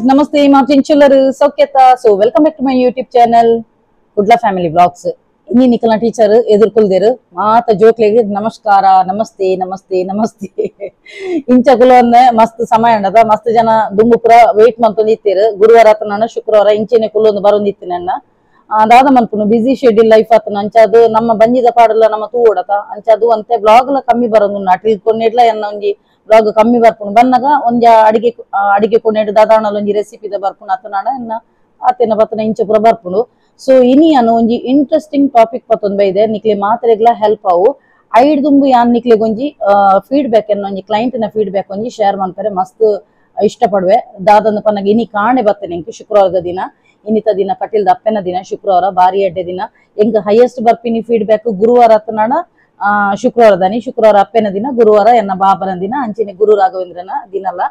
Namaste, Martin Chiller, Sokyata. So welcome back to my YouTube channel, Kudla Family Vlogs. Inni Nikala teacher, ಎದುರ್ಕೊಳ್ದೇರು ಮಾತ ಜೋಕ್ಲೆಗ್ ನಮಸ್ಕಾರ, ನಮಸ್ತೆ ನಮಸ್ತೆ ನಮಸ್ತೆ. ಇಂಚ ಕುಲೊಂದೆ ಮಸ್ತ್ ಸಮಯ ಅಂಡದ, ಮಸ್ತ್ ಜನ ದುಂಬು ಪೂರ ವೇಟ್ ಮಂತೊಂದಿತ್ತೆರ್. ಗುರುವಾರ ಆತನ ಶುಕ್ರವಾರ ಇಂಚೆನೆ ಕುಲ್ಲೊಂದು ಬರೊಂದಿತ್ತಿನ ದಾದ ಮನ್ಪುನು busy schedule life ಆತನ ಅಂಚಾದು ನಮ್ಮ ಬಂಜಿದ ಪಾಡಲ ನಮ್ಮ ತೂವಡತ ಅಂಚಾದು ಅಂತೆ ಬ್ಲಾಗ್ ಲ ಕಮ್ಮಿ ಬರೊಂದು ಅಟ್ಲಿ ಕೊನೆಡ್ಲ ಎನ್ನ ಒಂಜಿ ಬ್ಲಾಗ್ ಕಮ್ಮಿ ಬರ್ಪುನು ಬನ್ನಗ ಒಂಜ ಅಡಿಗೆ ಅಡಿಗೆ ಕೊನೆಡ್ ದಾದಾಣಲ ಒಂಜಿ ರೆಸಿಪಿದ ಬರ್ಪುನು ಆತನಾಡ ಎನ್ನ ಆತೇನ ಬತ್ತನ ಇಂಚ ಪೂರ ಬರ್ಪುನು. ಸೊ ಇನಿ ಅನು ಒಂಜಿ ಇಂಟ್ರೆಸ್ಟಿಂಗ್ ಟಾಪಿಕ್ ಪತ್ತೊಂದು ಬೈದೆ ನಿಕ್ಲೆ ಮಾತ್ರೆಗ್ಲ ಹೆಲ್ಪ್ ಅವು ಐಡ್ ದುಂಬು ಯಾನ್ ನಿಕ್ಲೆಗ್ ಒಂಜಿ ಫೀಡ್ಬ್ಯಾಕ್ ಎನ್ನ ಒಂಜಿ ಕ್ಲೈಂಟ್ ನ ಫೀಡ್ಬ್ಯಾಕ್ ಒಂಜಿ ಶೇರ್ ಮನ್ಪರೆ ಮಸ್ತ್ ಇಷ್ಟಪಡುವೆ. ದಾದಂದ ಪನ್ನಗ ಇನಿ ಕಾಣೆ ಬತ್ತೇನೆ ಇಂಕ್ ಶುಕ್ರವಾರದ ದಿನ, ಇನ್ನಿತ ದಿನ ಕಟೀಲ್ದ ಅಪ್ಪೆನ ದಿನ ಶುಕ್ರವಾರ ಬಾರಿ ಎಡ್ಡೆ ದಿನ. ಎಂಕ್ ಹೈಯೆಸ್ಟ್ ಬರ್ಪಿನಿ ಫೀಡ್ಬ್ಯಾಕ್ ಗುರುವಾರ ಆತನಾಡ ಶುಕ್ರವಾರದಾನಿ, ಶುಕ್ರವಾರ ಅಪ್ಪೆನ ದಿನ, ಗುರುವಾರ ಎನ್ನ ಬಾಬನ ದಿನ, ಅಂಚೆನೆ ಗುರು ರಾಘವೇಂದ್ರನ ದಿನಲ್ಲ.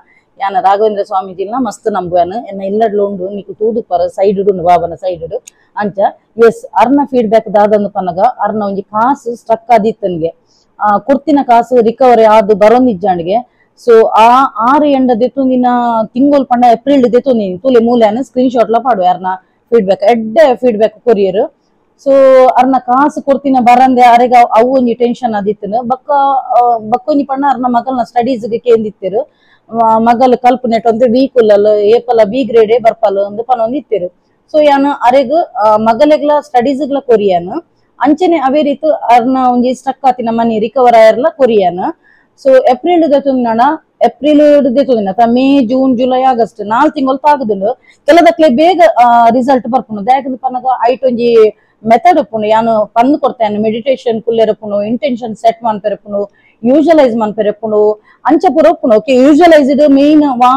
ಯಾನ ರಾಘವೇಂದ್ರ ಸ್ವಾಮೀಜಿನ ಮಸ್ತ್ ನಂಬುವನು ಎನ್ನ ಇಲ್ಲಡ್ಲು ಉಂಡು ನಿಕ್ಕು ತೂದುಪ್ಪರ ಸೈಡ್ ಉಂಡು ಬಾಬನ ಸೈಡ್ ಅಂಚ. ಎಸ್ ಅರ್ನ ಫೀಡ್ಬ್ಯಾಕ್ ದಾದಂದು ಪನ್ನಗ ಅರ್ನ ಒಂಜಿ ಕಾಸು ಸ್ಟ್ರಕ್ ಆದಿತ್ತನ್ಗೆ ಕುರ್ತಿನ ಕಾಸು ರಿಕವರಿ ಆದು ಬರೋಂದಿಜ್ಜಾಂಡ್ಗೆ. ಸೊ ಆ ಆರು ಎಂಡ ದೆತ್ತೊಂದಿನ ತಿಂಗೋಲ್ ಪಂಡ ಏಪ್ರಿಲ್ ದೆತ್ತೊಂದಿನಿ ತೂಲೆ ಮೂಲೆನ ಸ್ಕ್ರೀನ್ ಶಾಟ್ ಲ ಪಾಡುವೆ ಅರ್ನ ಫೀಡ್ಬ್ಯಾಕ್ ಎಡ್ಡೆ feedback courier. So ಅರ್ನ ಕಾಸು ಕೊರ್ತಿನ ಬರಂದೆ ಅರೆಗ ಅವು ಒಂಜಿ ಟೆನ್ಷನ್ ಆದಿತ್ತನು. ಬಕ್ಕ ಬಕ್ಕೊಂಜಿ ಪಂಡ ಅರ್ನ ಮಗಲ್ನ ಸ್ಟಡೀಸ್ ಗೆ ಕೇಂದಿತ್ತರು, ಮಗಲ್ ಕಲ್ಪು ನೆಟ್ ಒಂದು ವೀಕ್ ಉಲ್ಲಲ್ ಏಪಲ ಬಿ ಗ್ರೇಡ್ ಬರ್ಪಲ್ ಒಂದು ಪನೊಂದು ಇತ್ತಿರು. ಸೊ ಯಾನ್ ಅರೆಗ್ ಮಗಲೆಗ್ಲ ಸ್ಟಡೀಸ್ಗ್ಲ ಕೊರಿಯಾನ ಅಂಚನೆ ಅವೇ ರೀತಿ ಅರ್ನ ಒಂಜಿ ಸ್ಟಕ್ ಆತಿನ ಮನಿ ರಿಕವರ್ ಆಯರ್ಲ ಕೊರಿಯಾನ. ಸೊ April ದೆತ್ತೊಂದಿನ April ದೆತ್ತೊಂದಿನ May June July August 4 ತಿಂಗಳು ತಾಗುದುಂಡು. ಕೆಲದಕ್ಲೆ ಬೇಗ ರಿಸಲ್ಟ್ ಬರ್ಪುಂಡು. ದಾಯಕಂದ್ ಪನ್ನಗ ಐಟ್ ಒಂಜಿ ಮೆಥಡ್ ಉಪ್ಪುಂಡು ಯಾನು ಪಂದ್ ಕೊಡ್ತೇನೆ ಮೆಡಿಟೇಷನ್ ಕುಲ್ಲೆರಪುಂಡು, ಇಂಟೆನ್ಷನ್ ಸೆಟ್ ಮನ್ಪೆರಪುಂಡು, ಯೂಶಲೈಸ್ ಮನ್ಪೆರಪುಂಡು ಅಂಚ ಪೂರ ಉಪ್ಪುಂಡು. Okay utilised main ವಾ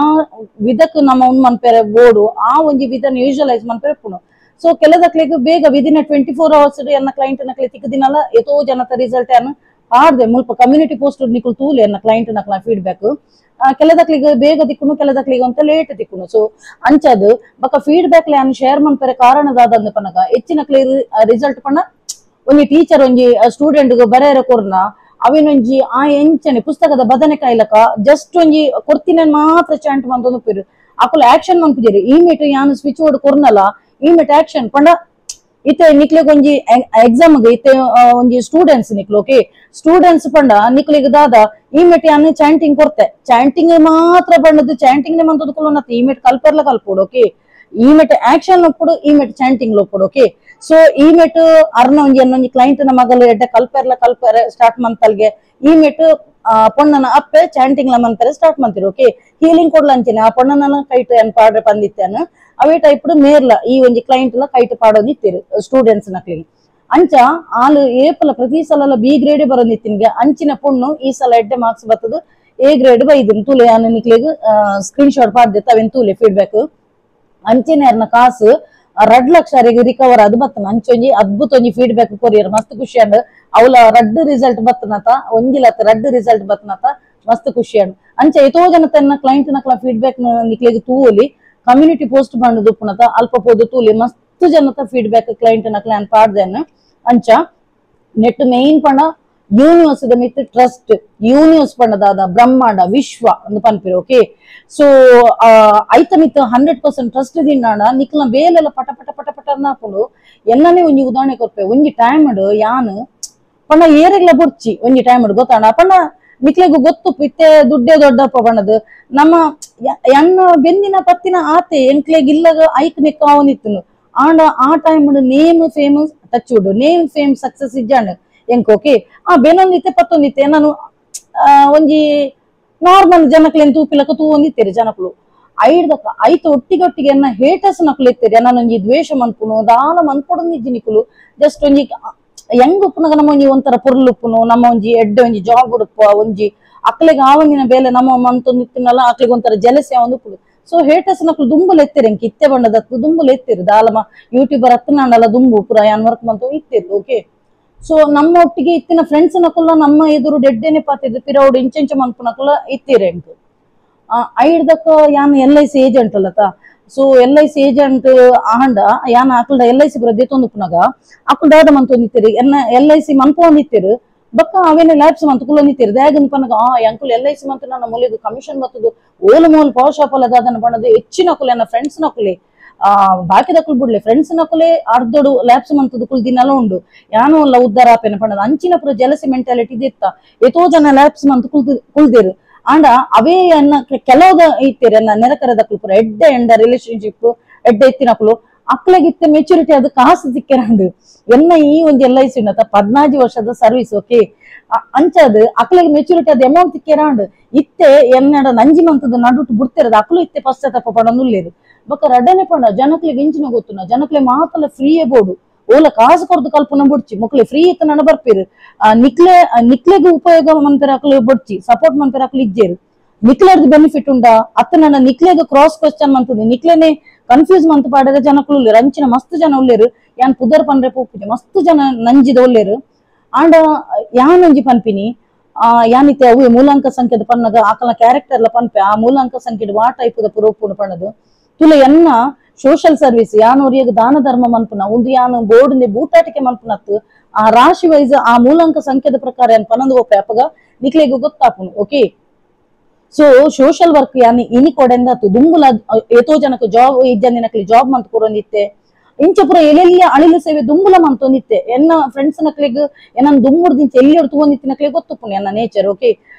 ವಿಧಕ್ ನಮ್ಮ ಉಂದು ಮನ್ಪೆರೆ ಬೋಡು ಆ ಒಂಜಿ ವಿಧನ್ ಯೂಶಲೈಸ್ ಮನ್ಪೆರಪುಂಡು. ಸೊ ಕೆಲದಕ್ಲೆಗ್ ಬೇಗ ವಿದಿನ್ 24 ಅವರ್ಸ್ ಎನ್ನ ಕ್ಲೈಂಟ್ ನಕ್ಲೆ ತಿಕ್ಕದಿನಲ್ಲ ಎತೋ ಜನತ ರಿಸಲ್ಟ್ ಯಾನು ಆಡ್ದೆ ಮುಲ್ಪ ಕಮ್ಯುನಿಟಿ ಪೋಸ್ಟ್ ನಿಕುಲು ತೂಲೆ ಎನ್ನ ಕ್ಲೈಂಟ್ ನಕ್ಲ ಫೀಡ್ಬ್ಯಾಕ್. ಕೆಲದಕ್ಲಿಗೆ ಬೇಗ ದಿಕ್ಕುನು ಕೆಲದಕ್ಲಿಗೆ ಅಂತ ಲೇಟ್ ದಿಕ್ಕುನು. ಸೊ ಅಂಚದು ಬೊಕ ಫೀಡ್ಬ್ಯಾಕ್ ಯಾನ್ ಶೇರ್ ಮನ್ಪೆರೆ ಕಾರಣದಾದಂದು ಪನಗ ಹೆಚ್ಚಿನ ರಿಸಲ್ಟ್ ಪಂಡ ಒಂಜಿ ಟೀಚರ್ ಒಂಜಿ ಸ್ಟೂಡೆಂಟ್ ಬರೆಯರ ಕೊರ್ನ ಅವಿನೊಂಜಿ ಆ ಎಂಚನೆ ಪುಸ್ತಕದ ಬದನೆಕಾಯಿ ಲಕ ಜಸ್ಟ್ ಒಂಜಿ ಕೊರ್ತಿನ ಮಾತ್ರ ಚಾಂಟ್ ಮಂತೊಂದು ಉಪ್ಪೆರ್ ಅಕುಲು ಆಕ್ಷನ್ ಮನ್ಪುಜೆರ್. ಈ ಮೇಟ್ ಯಾನ್ ಸ್ವಿಚ್ ಬೋರ್ಡ್ ಕೊರ್ನಲ ಈ ಮೇಟ್ ಆಕ್ಷನ್ ಪಂಡ ಇತ್ತೆ ನಿಕ್ಲೆಗ್ ಒಂಜಿ ಎಕ್ಸಾಮ್ ಇತ್ತೆ ಒಂಜಿ ಸ್ಟೂಡೆಂಟ್ಸ್ ನಿಕ್ಲು ಓಕೆ ಸ್ಟೂಡೆಂಟ್ಸ್ ಪಂಡ ನಿಕ್ಲೆಗ್ ದಾದ ಈ ಮೇಟ್ ಯಾನ್ ಚಾಂಟಿಂಗ್ ಕೊರ್ತೆ ಚಾಂಟಿಂಗ್ ಮಾತ್ರ ಬಣ್ಣದು ಚಾಂಟಿಂಗ್ ನೆ ಮಂತೊಂದು ಈ ಮೇಟ್ ಕಲ್ಪರ್ಲ ಕಲ್ಪೋಡು ಓಕೆ ಈ ಮೇಟ್ ಆಕ್ಷನ್ ಒಪ್ಪುಡು ಈ ಮೇಟ್ ಚಾಂಟಿಂಗ್ ಒಪ್ಪುಡು ಓಕೆ. ಸೊ ಈ ಮೇಟ್ ಅರ್ನ ಒಂಜಿ ಅನ್ನೊಂಜಿ ಕ್ಲೈಂಟ್ ನ ಮಗಲು ಎಡ್ಡೆ ಕಲ್ಪೆರ್ಲ ಕಲ್ಪೆರೆ ಸ್ಟಾರ್ಟ್ ಮಂತಲ್ಗೆ ಈ ಮೇಟ್ ಪೊಣ್ಣನ ಅಪ್ಪೆ ಚಾಂಟಿಂಗ್ ಲ ಮನ್ಪೆರೆ ಸ್ಟಾರ್ಟ್ ಮಂತಿರು ಓಕೆ. ಹೀಲಿಂಗ್ ಕೊಡ್ಲ ಅಂಚೆನೆ ಆ ಪೊಣ್ಣನ ಕೈಟ್ ಏನ್ ಪಾಡ್ರೆ ಪಂದಿತ್ತೇನು ಅವೇ ಟೈಪ್ ಮೇರ್ಲ ಈ ಒಂಜಿ ಕ್ಲೈಂಟ್ ಲ ಕೈಟ್ ಪಾಡೊಂದಿತ್ತೆರು ಸ್ಟೂಡೆಂಟ್ಸ್ ನಕ್ಲಿಗೆ. ಅಂಚ ಆಲು ಏಪಲ ಪ್ರತಿ ಸಲ ಬಿ ಗ್ರೇಡ್ ಬರೋಂದಿತ್ತಿನ್ಗೆ ಅಂಚಿನ ಪೊಣ್ಣು ಈ ಸಲ ಎಡ್ಡೆ ಮಾರ್ಕ್ಸ್ ಬತ್ತದು ಎ ಗ್ರೇಡ್ ಬೈದಿನ ತೂಲೆ ಯಾನ್ ನಿಕ್ಲೆಗ್ ಸ್ಕ್ರೀನ್ ಶಾಟ್ ಪಾಡ್ದಿತ್ತ ಅವೇನ್ ತೂಲೆ ಫೀಡ್ಬ್ಯಾಕ್. ಅಂಚೆನೆ ಅರ್ನ ಕಾಸು 2 ಲಕ್ಷ ರಿಕವರ್ ಅದು ಬತ್ತನ ಅಂಚೊಂಜಿ ಅದ್ಭುತ ಒಂಜಿ ಫೀಡ್ಬ್ಯಾಕ್ ಕೊರಿಯರ್ ಮಸ್ತ್ ಖುಷಿ ಅಂಡ್ ಅವಲ ರಡ್ಡು ರಿಸಲ್ಟ್ ಬತ್ತನತ ಒಂಜಿಲತ್ತ ರಡ್ಡು ರಿಸಲ್ಟ್ ಬತ್ತನತ ಮಸ್ತ್ ಖುಷಿ ಅಂಡ್ ಅಂಚ ಎತೋ ಜನ ತನ್ನ ಕ್ಲೈಂಟ್ ನಕ್ಲ ಫೀಡ್ಬ್ಯಾಕ್ ನಿಕ್ಲೆಗ್ ತೂಲಿ ಕಮ್ಯುನಿಟಿ ಪೋಸ್ಟ್ ಬಂದು ಉಪ್ಪುನತ ಅಲ್ಪ ಪೋದು ತೂಲಿ ಮಸ್ತ್ ಜನತ ಫೀಡ್ಬ್ಯಾಕ್ ಕ್ಲೈಂಟ್ ನಕ್ಲ ಅನ್ ಪಾಡ್ದೇನ. ಅಂಚ ನೆಟ್ ಮೇನ್ ಪಂಡ ಯೂನಿವರ್ಸ್ ದ ಮಿತ್ ಟ್ರಸ್ಟ್ ಯೂನಿವರ್ಸ್ ಪಂಡದಾದ ಬ್ರಹ್ಮಾಂಡ ವಿಶ್ವ ಒಂದು ಪನ್ಪಿರು ಓಕೆ. ಸೊ ಐತ ಮಿತ್ 100% ಟ್ರಸ್ಟ್ ದಿನಾಡ ನಿಕ್ಲ ಬೇಲೆಲ್ಲ ಪಟ ಪಟ ಪಟ ಪಟ ಅನ್ನಾಪುಂಡು. ಎಲ್ಲನೇ ಒಂಜಿ ಉದಾಹರಣೆ ಕೊರ್ಪೆ ಒಂಜಿ ಟೈಮ್ ಯಾನ್ ಪಂಡ ಏರೆಗ್ಲ ಬೊರ್ಚಿ ಒಂಜಿ ಟೈಮ್ ಗೊತ್ತಾಣ ಪಂಡ ನಿಕ್ಲೆಗ್ ಗೊತ್ತು ಇತ್ತೆ ದುಡ್ಡೇ ದೊಡ್ಡಪ್ಪ ಬಣ್ಣದು ನಮ್ಮ ಎನ್ನ ಬೆಂದಿನ ಪತ್ತಿನ ಆತೆ ಎಂಕ್ಲೆಗ್ ಇಲ್ಲಗ ಐಕ್ ನಿಕ್ಕ ಅವನಿತ್ತನು ಆಂಡ ಆ time name fame touch wood name fame success ಇಜ್ಜಾಂಡ್ ಎಂಕ್ ಓಕೆ. ಆ ಬೆನೊಂದಿತ್ತೆ ಪತ್ತೊಂದಿತ್ತೆ ನಾನು ಒಂಜಿ ನಾರ್ಮಲ್ ಜನಕ್ಲೆನ್ ತೂಪಿಲಕ ತೂವೊಂದಿತ್ತೆರ್ ಜನಕುಲು ಐಡ್ದಕ್ಕ ಐತ ಒಟ್ಟಿಗೆ ಒಟ್ಟಿಗೆ ಎನ್ನ ಹೇಟರ್ಸ್ ನಕುಲು ಇತ್ತೆರ್ ಎನ್ನೊಂಜಿ ದ್ವೇಷ ಮನ್ಪುನು ದಾಲ ಮನ್ಪೊಡೊಂದಿಜ್ಜಿ ನಿಕುಲು ಜಸ್ಟ್ ಒಂಜಿ ಹೆಂಗ್ ಉಪ್ಪುನಗ ನಮ್ಮ ಒಂಜಿ ಒಂಥರ ಪೊರ್ಲು ಉಪ್ಪುನು ನಮ್ಮ ಒಂಜಿ ಎಡ್ಡೆ ಒಂಜಿ ಜಾಬ್ ಉಡುಪ ಒಂಜಿ ಅಕ್ಲೆಗ್ ಆವಂದಿನ ಬೇಲೆ ನಮ್ಮ ಮಂತೊಂದಿತ್ತಿನಲ್ಲ ಅಕ್ಲೆಗ್ ಒಂಥರ ಜಲಸೆ ಒಂದು ಉಪ್ಪುಡು. ಸೊ ಹೇಟರ್ಸ್ ನಕುಲು ದುಂಬುಲು ಎತ್ತೆರ್ ಎಂಕ್ ಇತ್ತೆ ಬಣ್ಣದತ್ತು ದುಂಬುಲು ಎತ್ತೆರ್ ದಾಲಮ ಯೂಟ್ಯೂಬರ್ ಅತ್ತನಾಂಡಲ ದುಂಬು ಪುರ ಯಾನ್ ವರ್ಕ್ ಮಂತು ಇತ್ತೆರ್ ಓಕೆ. ಸೊ ನಮ್ಮ ಒಟ್ಟಿಗೆ ಇತ್ತಿನ ಫ್ರೆಂಡ್ಸ್ ನಕುಲ ನಮ್ಮ ಎದುರು ಡೆಡ್ಡೆನೆ ಪಾತಿದ್ದು ಪಿರೌಡ್ ಇಂಚೆಂಚ ಮನ್ಪುನಕುಲ ಇತ್ತೀರ ಎಂಕ್ ಐಡ್ದಕ್ಕ ಯಾನ್ LIC agent ಅಲ್ಲತ. So LIC agent ಆಂಡ ಯಾನ್ ಆಕಲ್ದ LIC ಪೂರ ದೆತ್ತೊಂದು ಉಪ್ಪುನಗ ಅಕುಲು ದಾದ ಮಂತೊಂದಿತ್ತೆರ್ ಎನ್ನ LIC ಮನ್ಪೊಂದಿತ್ತೆರ್ ಬೊಕ್ಕ ಅವೇನ ಲ್ಯಾಬ್ಸ್ ಮಂತ್ ಕುಲ್ಲೊಂದಿತ್ತೀರು ದಾಗಂದ್ ಪನ್ನಗ ಆ uncle L I C ಮಂತ್ ನನ್ನ ಮೂಲಿಗೆ ಕಮಿಷನ್ ಬತ್ತದು ಓಲು ಮೂಲು ಪವರ್ ಶಾಪ್ ಅಲ್ಲ ದಾದನ ಪಣ್ಣದು ಹೆಚ್ಚಿನ ಅಕುಲೆ ನನ್ನ ಫ್ರೆಂಡ್ಸ್ ನಕುಲೆ ಆ ಬಾಕಿದಕುಲು ಬುಡ್ಲೆ ಫ್ರೆಂಡ್ಸ್ ನಕುಲೆ ಅರ್ಧಡು ಲ್ಯಾಬ್ಸ್ ಮಂತದ ಕುಲ್ ದಿನಲ ಉಂಡು ಯಾನು ಅಲ್ಲ ಉದ್ದಾರ ಆಪೇನ ಪಣ್ಣದು ಅಂಚಿನ ಪುರ ಜಲಸಿ ಮೆಂಟಾಲಿಟಿ ಇತ್ತ ಏತೋ ಜನ ಲ್ಯಾಬ್ಸ್ ಮಂತ್ ಕುಲ್ದಿರು ಆಂಡ ಅವೇ ಅನ್ನ ಕೆಲವುದ ಇತ್ತೀರ ಎನ್ನ ನೆರಕರದಕ್ಲು ಪುರ ಎಡ್ಡೆ ಎಂಡ ರಿಲೇಶನ್ಶಿಪ್ ಎಡ್ಡೆ ಇತ್ತಿನಕ್ಲು ಅಕ್ಲಗಿತ್ತ ಮೆಚುರಿಟಿ ಅದು ಕಾಸು ತಿಕ್ಕೆರಂಡು ಎನ್ನ ಈ ಒಂದು L I C ಉಂಡತ 14 ವರ್ಷದ ಸರ್ವಿಸ್ ಓಕೆ ಅಂಚದು ಅಕ್ಲಗೆ ಮೆಚುರಿಟಿ ಅದು ಅಮೌಂಟ್ ತಿಕ್ಕೆರಾಂಡು ಇತ್ತೆ ಎನ್ನಡ ನಂಜಿ ಮಂತದ ನಡುಟು ಬುಡ್ತಿರೋದು ಅಕ್ಲು ಇತ್ತೆ ಪಶ್ಚಾತ್ತಾಪ ಪಡೊಂದುಲ್ಲೇರು ಬೊಕ್ಕ ರಡ್ಡನೆ ಪಂಡ ಜನಕ್ಲೆಗ್ ಇಂಚಿನ ಗೊತ್ತುನ ಜನಕ್ಲೆ ಮಾತಲ ಫ್ರೀಯೇ ಬೋಡು ಓಲ ಕಾಸು ಕೊರ್ದು ಕಲ್ಪನ ಬುಡ್ಚಿ ಮೊಕ್ಲೆ ಫ್ರೀ ಇತ್ತ ನನ ಬರ್ಪೇರು ನಿಕ್ಲೆ ನಿಕ್ಲೆಗ್ ಉಪಯೋಗ ಮನ್ಪೆರ ಅಕ್ಲು ಬೊಡ್ಚಿ ಸಪೋರ್ಟ್ ಮನ್ಪೆರ ಅಕ್ಲು ಇಜ್ಜೇರು ನಿಕ್ಲರ್ದು ಬೆನಿಫಿಟ್ ಉಂಡಾ ಅತ್ತ ನನ್ನ ನಿಕ್ಲೆಗ್ ಕ್ರಾಸ್ ಕ್ವಶನ್ ಮಂತದೆ ನಿಕ್ಲೆನೆ ಕನ್ಫ್ಯೂಸ್ ಮಂತ್ ಪಾಡರೆ ಜನಕುಲು ಉಲ್ಲೇರು ಅಂಚಿನ ಮಸ್ತ್ ಜನ ಉಲ್ಲೇರು ಯಾನ್ ಪುದರ್ ಪನ್ರೆ ಪೋಪುಜೆ ಮಸ್ತ್ ಜನ ನಂಜಿದ ಉಲ್ಲೇರು ಆಂಡ ಯಾನ್ ಒಂಜಿ ಪನ್ಪಿನಿ ಆ ಯಾನಿತ್ತೆ ಅವು ಮೂಲಾಂಕ ಸಂಖ್ಯೆದ ಪನ್ನಗ ಆಕಲ ಕ್ಯಾರೆಕ್ಟರ್ಲ ಪನ್ಪೆ ಆ ಮೂಲಾಂಕ ಸಂಖ್ಯೆ ವಾ ಟೈಪುದ ಪುರೋಪುಂಡು ಪಣ್ಣದು ತುಲೆ ಎನ್ನ ಸೋಷಿಯಲ್ ಸರ್ವಿಸ್ ಯಾನೋರಿಯಗ್ ದಾನ ಧರ್ಮ ಮನ್ಪುನ ಒಂದು ಯಾನು ಬೋರ್ಡ್ ಬೂಟಾಟಿಕೆ ಮನ್ಪುನತ್ತು ಆ ರಾಶಿ ವೈಸ್ ಆ ಮೂಲಾಂಕ ಸಂಖ್ಯೆದ ಪ್ರಕಾರ ಯಾನ್ ಪನ್ನೊಂದು ಒಪ್ಪೆ ಅಪಗ ನಿಕ್ಲೆಗ್ ಗೊತ್ತಾಪುನು okay. So social work ಯಾನಿ ಇನಿ ಕೊಡೆಂದ ದುಂಬುಲ ಏತೋ ಜನಕ್ಕೆ ಜಾಬ್ ಇಜ್ಜಂದಿನಕ್ಲಿ ಜಾಬ್ ಮಂತ್ ಕೊರೊಂದಿತ್ತೆ ಇಂಚಪುರ ಎಲ್ಲೆಲ್ಲಿ ಅಳಿಲು ಸೇವೆ ದುಂಬುಲ ಮಂತೊಂದಿತ್ತೆ ಎನ್ನ ಫ್ರೆಂಡ್ಸ್ ನಕ್ಲೆಗ್ ಏನನ್ ದುಂಬುಡ್ದಿಂಚ ಎಲ್ಲಿ ತಗೊಂಡಿತ್ತಿನಕ್ಲೆ ಗೊತ್ತುಪ್ಪುನು ಎನ್ನ nature okay.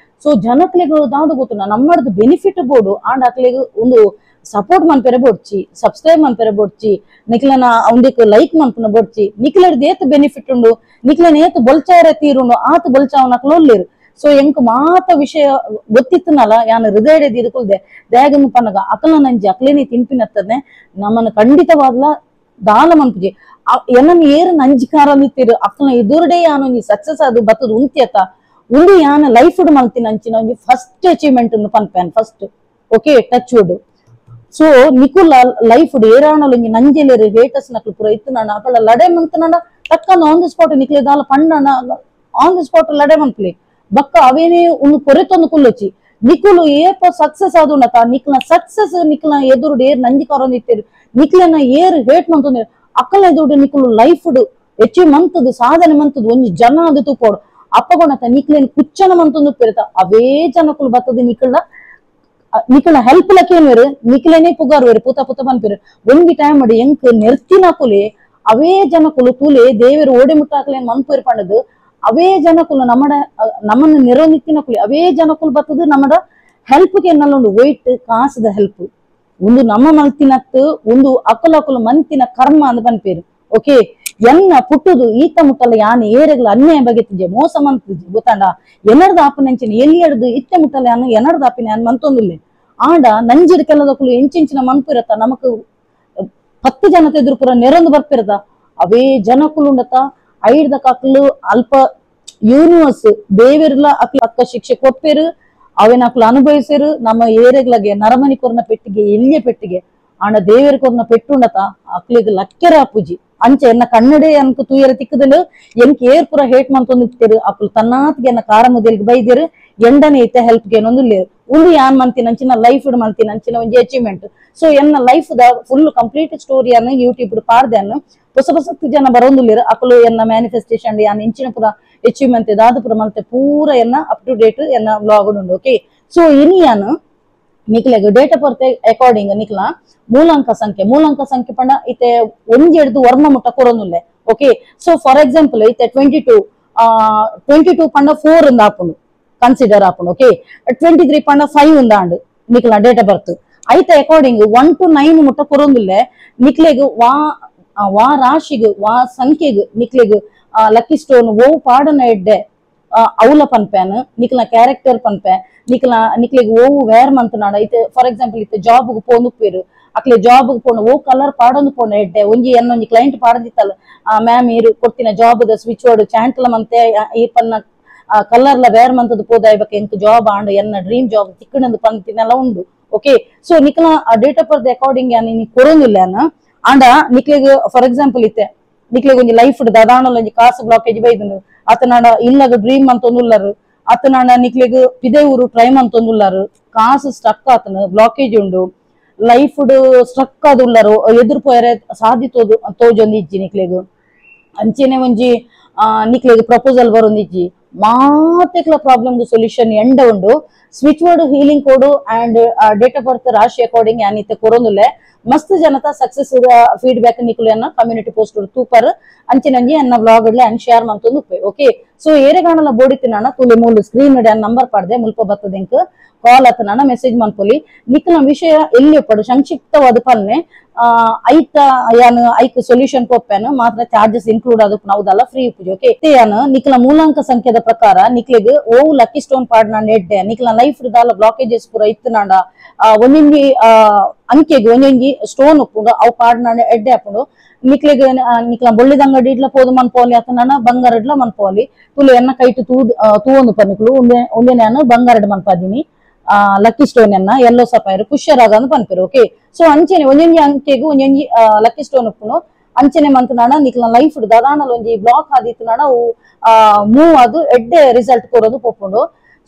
So ಜನಕ್ಲೆಗ್ ದಾದ ಗೊತ್ತು ನಮ್ಮಡ್ದು ಬೆನಿಫಿಟ್ ಬೋರ್ಡು ಆಂಡ್ ಅಕ್ಲೆಗ್ ಒಂದು ಸಪೋರ್ಟ್ ಮನ್ಪೆರೆ ಬೊಡ್ಚಿ ಸಬ್ಸ್ಕ್ರೈಬ್ ಮನ್ಪೆರೆ ಬೊಡ್ಚಿ ನಿಕ್ಲನ ಒಂದಿಕ್ ಲೈಕ್ ಮನ್ಪುನ ಬೊಡ್ಚಿ ನಿಕ್ಲರ್ದು ಏತ್ ಬೆನಿಫಿಟ್ ಉಂಡು ನಿಕ್ಲನ ಏತ್ ಬೊಲ್ಚಾರ ತೀರುಂಡು ಆತ ಬೊಲ್ಚಾವನಕ್ಲು ಒಲ್ಲೇರು. ಸೊ ಎಂಕ್ ಮಾತ ವಿಷಯ ಗೊತ್ತಿತ್ತನಲ್ಲ ಯಾನ್ ಹೃದಯ ದಿದುಕುಲ್ದೆ ದಾಗಂದು ಪನ್ನಗ ಅಕಲ ನಂಜಿ ಅಕ್ಲೇನೆ ತಿನ್ಪಿನತ್ತನೆ ನಮ್ಮನ್ನು ಖಂಡಿತವಾದ್ಲ ದಾಲ ಮನ್ಪುಜಿ ಎನ್ನನ್ ಏರು ನಂಜಿಕಾರಲಿತ್ತೀರು ಅಕ್ಕನ ಎದುರುಡೆ ಯಾನೊಂಜಿ ಸಕ್ಸಸ್ ಅದು ಬತ್ತದ ಉಂತ್ಯತ ಉಂದು ಯಾನ ಲೈಫ್ ಮಲ್ತಿನ ಅಂಚಿನ ಒಂಜಿ ಫಸ್ಟ್ ಅಚೀವ್ಮೆಂಟ್ ಒಂದು ಪನ್ಪೇನ್ first okay touch wood. So ನಿಕುಲ life ಏರಾಣಲೊಂಜಿ ನಂಜೆಲೇರು haters ನಕ್ಲು ಪೂರ ಇತ್ತು ನಾನು ಅಕಲ ಲಡೆ ಮಂತನಂಡ ಟಕ್ಕಂದ on the spot ನಿಕ್ಲೆ ದಾಲ ಪಂಡಣ on the spot ಲಡೆ ಮನ್ಪುಲೆ ಬಕ್ಕ ಅವೇನೇ ಒಂದು ಕೊರೆತೊಂದು ಕುಲ್ಲೊಚ್ಚಿ ನಿಕುಲು ಏಪ ಸಕ್ಸಸ್ ಆದುಂಡತ ನಿಕ್ಲ ಸಕ್ಸಸ್ ನಿಕ್ಲ ಎದುರುಡು ಏರ್ ನಂಜಿಕಾರೊಂದಿತ್ತೇರು ನಿಕ್ಲನ ಏರ್ ಹೇಟ್ ಮಂತೊಂದು ಅಕ್ಕಲ ಎದುರುಡು ನಿಕುಲು ಲೈಫ್ ಅಚೀವ್ ಮಂತದು ಸಾಧನೆ ಮಂತದು ಒಂಜಿ ಜನ ಅದು ತೂಪೋಡು ಅಪ್ಪಗೊಣತ ನಿಕ್ಲೇನ್ ಕುಚ್ಚನ ಮಂತೊಂದು ಪೆರುತ ಅವೇ ಜನಕುಲು ಬತ್ತದು ನಿಕಲ್ನ ನಿಕಲ ಹೆಲ್ಪ್ ಲಕ್ಕೇನು ನಿಕ್ಲೇನೆ ಪುಗಾರುವೇರು ಪೂತ ಪೂತ ಪನ್ಪೇರು ಒಂಜಿ ಟೈಮ್ ಮಾಡಿ ಎಂಕ್ ನೆರ್ತಿನಕುಲೆ ಅವೇ ಜನಕುಲು ತೂಲೆ ದೇವರು ಓಡಿ ಮುಟ್ಟಾಕ್ಲೇನ್ ಮನ್ಪೇರು ಪಂಡದು ಅವೇ ಜನಕುಲು ನಮ್ಮಡ ನಮ್ಮನ್ನು ನೆರವನಿತ್ತಿನಕುಲೆ ಅವೇ ಜನಕುಲು ಬತ್ತದು ನಮ್ಮಡ ಹೆಲ್ಪ್ಗೆ ಎನ್ನಲ್ಲ ವೈಟ್ ಕಾಸದ ಹೆಲ್ಪ್ ಒಂದು ನಮ್ಮ ಮಲ್ತಿನತ್ತು ಒಂದು ಅಕುಲ ಅಕುಲು ಮಂತಿನ ಕರ್ಮ ಅಂದ್ ಪನ್ಪೇರು ಓಕೆ. ಎನ್ನ ಪುಟ್ಟುದು ಈತ ಮುಟ್ಟಲ್ಲ ಯಾನ್ ಏರೆಗ್ಲ ಅನ್ಯಾಯ ಬಗೆತಿಜೆ ಮೋಸ ಮಂತಿಜೆ ಗೊತ್ತಾಂಡ ಎನರ್ದ ಆಪನಂಚಿನ ಎಲ್ಲಿ ಎಡ್ದು ಇತ್ತೆ ಮುಟ್ಟಲ್ಲ ಯಾನು ಎನರ್ದ ಆಪಿನ ಯಾನ್ ಮಂತೊಂದುಲ್ಲೆ ಆಂಡ ನಂಜಿಡ್ ಕೆಲದಕ್ಕಲು ಎಂಚೆಂಚಿನ ಮನ್ಪಿರತ್ತ ನಮಕ್ 10 ಜನತೆ ಎದುರು ಪೂರ ನೆರೊಂದು ಬರ್ಪಿರತ ಅವೇ ಜನಕುಲು ಉಂಡತ ಐಡ್ದ ಕಾಕಲು ಅಲ್ಪ ಯೂನಿವರ್ಸ್ ದೇವಿರ್ಲ ಅಕ್ಲು ಅಕ್ಕ ಶಿಕ್ಷೆ ಕೊಪ್ಪೇರು ಅವೇನ ಅಕ್ಲು ಅನುಭವಿಸಿರು ನಮ್ಮ ಏರೆಗ್ಲಗೆ ನರಮನಿ ಕೊರ್ನ ಪೆಟ್ಟಿಗೆ ಎಲ್ಲಿಯ ಪೆಟ್ಟಿಗೆ ಆಂಡ ದೇವೇರ್ ಕೊರ್ನ ಪೆಟ್ಟುಂಡತ ಅಕ್ಲಿಗೆ ಲಕ್ಕೆರ ಅಪ್ಪುಜಿ ಅಂಚೆ ಎನ್ನ ಕನ್ನಡೆ ಅನ್ಕ ತೂಯರ ತಿಕ್ಕದಲು ಎಂಕ್ ಏರ್ ಪೂರ ಹೇಟ್ ಮಂತೊಂದಿತ್ತೇರು ಅಕ್ಲು ತನ್ನಾತ್ಗೆ ಎನ್ನ ಕಾರ ಮುದೆಲ್ಗೆ ಬೈದೇರು ಎಂಡನೆ ಐತೆ ಹೆಲ್ಪ್ಗೆ ಏನೊಂದು ಉಂದು ಯಾನ್ ಮಂತಿನ ಅಂಚಿನ ಲೈಫ್ ಮಂತಿನ ಅಂಚಿನ ಒಂಜಿ ಅಚೀವ್ಮೆಂಟ್. ಸೊ ಎನ್ನ life the full complete story ಅನ್ನು ಯೂಟ್ಯೂಬ್ ಪಾಡ್ದೆ ಹೊಸ ಹೊಸ ಜನ ಬರೋಂದುಲ್ಲೇರು ಅಕಲು ಎನ್ನ ಮ್ಯಾನಿಫೆಸ್ಟೇಷನ್ ಯಾನ್ ಇಂಚಿನ ಪೂರ ಅಚೀವ್ಮೆಂಟ್ ದಾದ ಪೂರ ಮಲ್ತೆ ಪೂರ ಎನ್ನ up to date ಎನ್ನ ಬ್ಲಾಗ್ ಉಂಡು ಓಕೆ. ಸೊ ಇನಿ ಯಾನ್ ನಿಕ್ಲೆಗ್ date of birth according ನಿಕ್ಲ ಮೂಲಾಂಕ ಸಂಖ್ಯೆ ಪಂಡ ಇತ್ತೆ ಒಂಜಿ ಹಿಡ್ದು ವರ್ಮ ಮುಟ್ಟ ಕೊರೊಂದುಲ್ಲೆ okay. So for example ಇತ್ತೆ 22 ಪಂಡ 4 ಉಂದು ಆಪುಂಡು ಕನ್ಸಿಡರ್ ಆಪುಂಡು ಓಕೆ. 23 ಪಂಡ 5 ಉಂದಾಂಡು ನಿಕ್ಲ date of birth ಐತ ಅಕಾರ್ಡಿಂಗ್ 1 to 9 ಮುಟ್ಟ ಕೊರೊಂದುಲ್ಲೆ ನಿಕ್ಲೆಗ್ ವಾ ವಾ ರಾಶಿಗ್ ವಾ ಸಂಖ್ಯೆಗ್ ನಿಕ್ಲೆಗ್ ಲಕ್ಕಿ ಸ್ಟೋನ್ ಓ ಪಾಡನ ಎಡ್ಡೆ ಅವಲ ಪನ್ಪೇನ್ ನಿಕ್ಲ ಕ್ಯಾರೆಕ್ಟರ್ ಪನ್ಪೆ ನಿಕ್ಲ ನಿಕ್ಲೆಗ್ ಓವು ವೇರ್ ಮಂತನಾಡ ಇತ್ತೆ ಫಾರ್ ಎಕ್ಸಾಂಪಲ್ ಇತ್ತೆ ಜಾಬ್ ಪೋಂದು ಪೇರು ಅಕ್ಲೆ ಜಾಬ್ ಪೋಣ ಓ ಕಲರ್ ಪಾಡೊಂದು ಪೋಣ ಎಡ್ಡೆ ಒಂಜಿ ಎನ್ನೊಂಜಿ ಕ್ಲೈಂಟ್ ಪಾಡದಿತ್ತಲ್ಲ ಮ್ಯಾಮ್ ಈರು ಕೊಡ್ತಿನ job the switch word ಚಾಂಟ್ಲ ಮಂತೆ ಈ ಪನ್ನ ಕಲರ್ಲ ವೇರ್ ಮಂತದ ಪೋದಾಯ್ಬಕ್ ಎಂಕ್ ಜಾಬ್ ಆಂಡ್ ಎನ್ನ ಡ್ರೀಮ್ ಜಾಬ್ ತಿಕ್ಕಣಂದು ಪಂತಿನೆಲ್ಲ ಉಂಡು ಓಕೆ. ಸೊ ನಿಕ್ಲ date of birth according ಯಾನ್ ನೀ ಕೊರೊಂದಿಲ್ಲ ಆಂಡ ನಿಕ್ಲೆಗ್ ಫಾರ್ ಎಕ್ಸಾಂಪಲ್ ಇತ್ತೆ ನಿಕ್ಲೆಗ್ ಒಂಜಿ ಲೈಫ್ ದಾದಾಣಲ್ ಒಂಜಿ ಕಾಸು ಬ್ಲಾಕೇಜ್ ಬೈದುಂಡು ಆತನಾಡ ಇಲ್ಲಗ ಡ್ರೀಮ್ ಅಂತೊಂದುಲ್ಲರು ಆತನಾಡ ನಿಕ್ಲೆಗ್ ಪಿದೆ ಊರು ಟ್ರೈ ಅಂತೊಂದುಲ್ಲರು ಕಾಸು ಸ್ಟಕ್ ಆತನ ಬ್ಲಾಕೇಜ್ ಉಂಡು ಲೈಫ್ ಸ್ಟ್ರಕ್ ಆದುಲ್ಲರು ಎದುರು ಪೋಯರೆ ಸಾಧಿ ತೋಜೊಂದು ಇಜ್ಜಿ ನಿಕ್ಲೆಗ್ ಅಂಚೆನೆ ಒಂಜಿ ನಿಕ್ಲೆಗ್ ಪ್ರಪೋಸಲ್ ಬರೊಂದಿಜ್ಜಿ ಮಾತೆಕ್ಲ ಪ್ರಾಬ್ಲಮ್ ಸೊಲ್ಯೂಷನ್ ಎಂಡ ಉಂಡು. Switch word healing code and date of birth ರಾಶಿ ಅಕಾರ್ಡಿಂಗ್ ಯಾನಿತ್ತೆ ಕೊರೊಂದುಲ್ಲೆ ಮಸ್ತ್ ಜನತ ಸಕ್ಸಸ್ ಫೀಡ್ಬ್ಯಾಕ್ ನಿಕುಲು ಎನ್ನ ಕಮ್ಯುನಿಟಿ ಪೋಸ್ಟ್ ತೂಪರ್ ಅಂಚಿನಂಜಿ ಎನ್ನ ವ್ಲಾಗ್ ಅನ್ ಶೇರ್ ಮಂತೊಂದು ಉಪ್ಪೆ. ಓಕೆ, ಸೊ ಏರೆಗಾಣಲ ಬೋಡಿತಿನಾಣ ತುಲೆ ಮೂಲು ಸ್ಕ್ರೀನ್ ನಂಬರ್ ಪಾಡ್ದೆ ಮುಲ್ಪ ಬತ್ತದೆಂಕ್ ಕಾಲ್ ಆತನಾಣ ಮೆಸೇಜ್ ಮನ್ಪೊಲಿ. ನಿಕ್ಲ ವಿಷಯ ಎಲ್ಲಿ ಒಪ್ಪಡು ಸಂಕ್ಷಿಪ್ತವಾದ ಪಲ್ನೆ ಐತ ಯಾನ್ ಐಕ್ ಸೊಲ್ಯೂಷನ್ ಕೊಪ್ಪೆನ ಮಾತ್ರ ಚಾರ್ಜಸ್ ಇನ್ಕ್ಲೂಡ್ ಆದಪ್ ನಾವುದಲ್ಲ ಫ್ರೀ ಉಪ್ಪುಜಿ. ಓಕೆ, ಯಾನ್ ನಿಕ್ಲ ಮೂಲಾಂಕ ಸಂಖ್ಯೆದ ಪ್ರಕಾರ ನಿಕ್ಲೆಗ್ ಓ ಲಕ್ಕಿ ಸ್ಟೋನ್ ಪಾಡ್ನಾಂಡ ಎಡ್ಡೆ ನಿಕ್ಲ ಲೈಫ್ ದಾಲ ಬ್ಲಾಕೇಜಸ್ ಪೂರ ಇತ್ತನಾಂಡ ಒಂದೊಂಜಿ ಅಂಕೆಗ್ ಒಂದೊಂಜಿ ಸ್ಟೋನ್ ಉಪ್ಪುಂಡು ಅವು ಪಾಡ್ನಾಂಡ ಎಡ್ಡೆ ಆಪುಂಡು. ನಿಕ್ಲೆಗ್ ನಿಕ್ಲ ಬೊಳ್ಳಿದಂಗಡಿ ಇಡ್ಲ ಪೋದು ಮನ್ಪೋಲಿ ಆತನಾಣ ಬಂಗಾರಡ್ಲ ಮನ್ಪೋಲಿ. ತುಲು ಎನ್ನ ಕೈಟು ತೂವೊಂದು ಪನ್ನಿಕ್ಲು ಒಂದೇ ನಾನು ಬಂಗಾರಡ್ ಮನ್ಪಾದಿನಿ ಲಕ್ಕಿ ಸ್ಟೋನ್ ಎನ್ನ ಎಲ್ಲೋ ಸಫೈರ್ ಪುಷ್ಯರಾಗ ಅಂತ ಪನ್ಪೆರು. ಓಕೆ, ಸೊ ಅಂಚೆನೆ ಒಂಜೊಂಜಿ ಅಂಕೆಗೂ ಒಂಜೊಂಜಿ ಲಕ್ಕಿ ಸ್ಟೋನ್ ಉಪ್ಪುನು ಅಂಚೆನೆ ಮಂತನಾಣ ನಿಕ್ಲ ಲೈಫ್ ದಾದಾಣಲ್ ಒಂಜಿ ಬ್ಲಾಕ್ ಆದಿತ್ತನಾಣ ಮೂವ್ ಅದು ಎಡ್ಡೆ ರಿಸಲ್ಟ್ ಕೊರೋದು ಪೊಪ್ಪುಂಡು.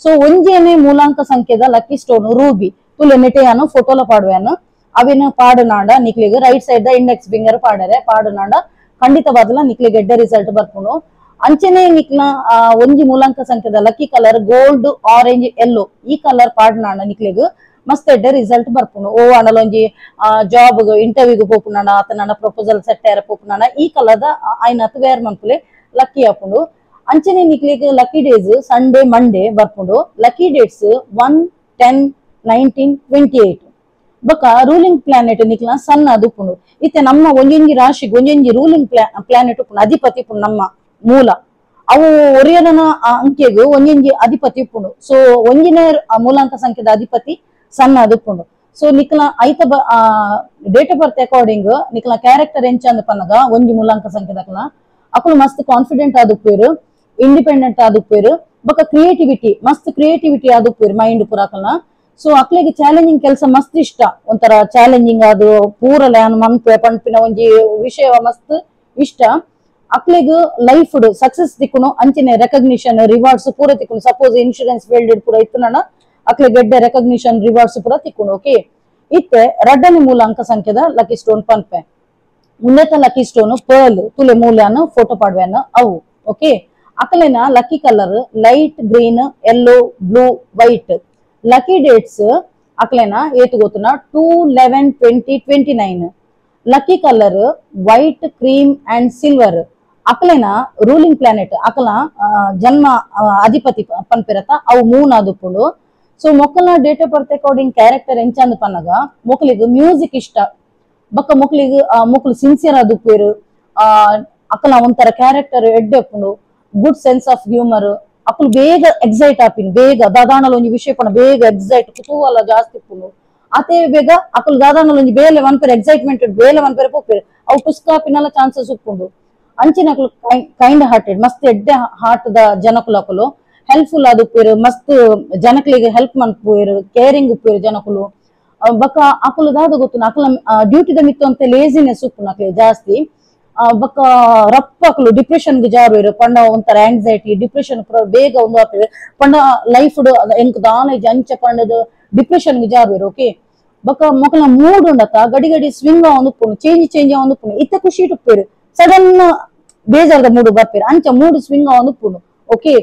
ಸೊ ಒಂಜೇನೆ ಮೂಲಾಂಕ ಸಂಖ್ಯೆದ lucky stone Ruby ತುಲೆ ನೆಟೆಯಾನು ಫೋಟೋಲ ಪಾಡುವೆನು ಅವಿನ ಪಾಡುನಾಂಡ ನಿಕ್ಲಿಗ್ right side the index finger ಪಾಡರೆ ಪಾಡುನಾಂಡ ಖಂಡಿತವಾದಲ ನಿಕ್ಲಿಗ್ ಎಡ್ಡೆ ರಿಸಲ್ಟ್ ಬರ್ಪುಂಡು. ಅಂಚೆನೆ ನಿಕ್ಲ ಒಂಜಿ ಮೂಲಾಂಕ ಸಂಖ್ಯೆದ lucky colour gold orange yellow ಈ ಕಲರ್ ಪಾಡ್ನಾಂಡ ನಿಕ್ಲಿಗ್ ಮಸ್ತ್ ಎಡ್ಡೆ ರಿಸಲ್ಟ್ ಬರ್ಪುಂಡು. ಓ ಆಂಡಲ ಒಂಜಿ ಜಾಬ್ ಇಂಟರ್ವ್ಯೂಗ್ ಪೋಪುನಾಂಡ ಆತನಾಂಡ ಪ್ರಪೋಸಲ್ ಸೆಟ್ ಆರ ಪೋಪುನಾಂಡ ಈ ಕಲರ್ದ ಆಯ್ನತ್ ವೇರ್ ಮನ್ಪುಲೆ ಲಕ್ಕಿ ಆಪುಂಡು. ಅಂಚೆನೆ ನಿಕ್ಲಿಗ್ lucky days Sunday Monday ಬರ್ಪುಂಡು. Lucky dates 1, 10, 19, 28. ಬೊಕ ರೂಲಿಂಗ್ ಪ್ಲಾನೆಟ್ ನಿಕ್ಲ ಸನ್ ಅದು ಉಪ್ಪುಂಡು. ಇತ್ತೆ ನಮ್ಮ ಒಂಜೊಂಜಿ ರಾಶಿಗೆ ಒಂಜೊಂಜಿ ರೂಲಿಂಗ್ ಪ್ಲಾನೆಟ್ ಉಪ್ಪುಂಡು, ಅಧಿಪತಿ ಉಪ್ಪುಂಡು ನಮ್ಮ ಮೂಲ ಅವು ಒರಿಯನ ಅಂಕೆಗ್ ಒಂಜೊಂಜಿ ಅಧಿಪತಿ ಉಪ್ಪುಂಡು. ಸೊ ಒಂಜಿನ ಮೂಲಾಂಕ ಸಂಖ್ಯೆದ ಅಧಿಪತಿ ಸಣ್ಣ ಅದು ಉಪ್ಪುಂಡು. ಸೊ ನಿಕ್ಲ ಐತ date of birth according ನಿಕ್ಲ character ಎಂಚ ಅಂದ್ ಪನ್ನಗ ಒಂಜಿ ಮೂಲಾಂಕ ಸಂಖ್ಯೆದಕ್ಲ ಅಕುಲು ಮಸ್ತ್ ಕಾನ್ಫಿಡೆಂಟ್ ಆದುಪ್ಪೇರು, ಇಂಡಿಪೆಂಡೆಂಟ್ ಆದುಪ್ಪೇರು, ಬೊಕ ಕ್ರಿಯೇಟಿವಿಟಿ ಮಸ್ತ್ ಕ್ರಿಯೇಟಿವಿಟಿ ಆದುಪ್ಪೇರು ಮೈಂಡ್ ಪೂರಾಕಲ್ನ. ಸೊ ಅಕ್ಲೆಗ್ ಚಾಲೆಂಜಿಂಗ್ ಕೆಲಸ ಮಸ್ತ್ ಇಷ್ಟ, ಒಂಥರ ಚಾಲೆಂಜಿಂಗ್ ಅದು ಪೂರಲ ಮನ್ಪೆ ಪನ್ಪಿನ ಒಂಜಿ ವಿಷಯ ಮಸ್ತ್ ಇಷ್ಟ. ಅಕ್ಲೆಗ್ ಲೈಫ್ ಸಕ್ಸಸ್ ತಿಕ್ಕುನು ಅಂಚನೆ ರೆಕಗ್ನಿಷನ್ ರಿವಾರ್ಡ್ಸ್ ಪೂರ ತಿಕ್ಕುನು. Suppose insurance field ಪೂರ ಇತ್ತುನ ಅಕ್ಲೆಗ್ ಎಡ್ಡೆ ರೆಕಗ್ನಿಷನ್ ರಿವಾರ್ಡ್ಸ್ ಪೂರ ತಿಕ್ಕುನು. ಓಕೆ, ಇತ್ತೆ ರಡ್ಡನೆ ಮೂಲಾಂಕ ಸಂಖ್ಯೆದ ಲಕ್ಕಿ ಸ್ಟೋನ್ ಪನ್ಪೆ. ಉನ್ನತ lucky stone pearl ತುಲೆ ಮೂಲ್ಯಾನ photo ಪಾಡ್ವೆನ ಅವು. ಓಕೆ, ಅಕಲೆನ lucky colour light green yellow blue white. Lucky dates ಅಕಲೆನ ಏತು ಗೊತ್ತುನ 2, 11, 20, 29. Lucky colour white cream and silver. ಅಕಲೆನ ruling planet ಅಕಲ ಜನ್ಮ ಅಧಿಪತಿ ಪನ್ಪಿರತ ಅವು ಮೂನ್ ಆದುಪ್ಪುಂಡು. ಸೊ ಮೊಕ್ಕಲ date of birth according character ಎಂಚಂದ್ Pannaga ಮೊಕ್ಕಲಿಗ್ music ಇಷ್ಟ, ಬೊಕ್ಕ ಮೊಕ್ಕಲಿಗ್ ಮೊಕ್ಕಲು ಸಿನ್ಸಿಯರ್ ಆದುಪ್ಪೇರು, ಅಕಲ ಒಂಥರ ಕ್ಯಾರೆಕ್ಟರ್ ಎಡ್ಡೆ ಉಪ್ಪುಂಡು, good sense of humour. ಅಕುಲು ಬೇಗ ಎಕ್ಸೈಟ್ ಆಪಿನ್, ಬೇಗ ದಾದಾಣಲ ಒಂಜಿ ವಿಷಯ ಪಂಡ ಬೇಗ ಎಕ್ಸೈಟ್ ಕುತೂಹಲ ಜಾಸ್ತಿ ಉಪ್ಪುಂಡು. ಅತೆ ಬೇಗ ಅಕುಲು ದಾದಾಣಲ ಒಂಜಿ ಬೇಲೆ ಮನ್ಪೆರೆ ಎಕ್ಸೈಟ್ಮೆಂಟ್ ಬೇಲೆ ಮನ್ಪೆರೆ ಪೋಪೆರು ಅವು ಟುಸ್ಕಾಪಿನಲ ಚಾನ್ಸಸ್ ಉಪ್ಪುಂಡು. ಅಂಚಿನ ಅಕುಲು ಕೈಂಡ್ ಹಾರ್ಟೆಡ್ ಮಸ್ತ್ ಎಡ್ಡೆ ಹಾರ್ಟ್ the ಜನಕುಲು ಅಕುಲು ಹೆಲ್ಪ್ಫುಲ್ ಆದುಪ್ಪೇರು, ಮಸ್ತ್ ಜನಕಲಿಗೆ ಹೆಲ್ಪ್ ಮನ್ಪುವೇರು, ಕೇರಿಂಗ್ ಉಪ್ಪೇರು ಜನಕುಲು. ಬೊಕ್ಕ ಅಕುಲು ದಾದ ಗೊತ್ತು ಅಕುಲ ಡ್ಯೂಟಿದ ಮಿತ್ತು ಅಂತ ಲೇಸಿನೆಸ್ ಉಪ್ಪುಂಡು ಅಕ್ಲೆ ಜಾಸ್ತಿ. ಬೊಕ್ಕ ರಪ್ಪ ಅಕುಲು ಡಿಪ್ರೆಷನ್ ಗೆ ಜಾರುವೆರು ಪಂಡ ಒಂಥರ ಆಂಗ್ಸೈಟಿ ಡಿಪ್ರೆಷನ್ ಬೇಗ ಒಂದು ಆಪೇರು ಪಂಡ ಲೈಫ್ ಎಂಕ್ ದಾನ ಅಂಚ ಪಂಡದ ಡಿಪ್ರೆಷನ್ ಗೆ ಜಾರುವೆರು. ಓಕೆ, ಬೊಕ್ಕ ಮೊಕಲ ಮೂಡ್ ಉಂಡತ ಗಡಿ ಗಡಿ ಸ್ವಿಂಗ್ ಆವೊಂದು ಚೇಂಜ್ ಚೇಂಜ್ ಆವೊಂದು ಇತ್ತೆ ಖುಷಿ ಉಪ್ಪೇರು ಸಡನ್ ಬೇಜಾರದ ಮೂಡು ಬರ್ಪೇರು ಅಂಚ ಮೂಡ್ ಸ್ವಿಂಗ್ ಆವೊಂದು ಉಪ್ಪುಂಡು. ಓಕೆ,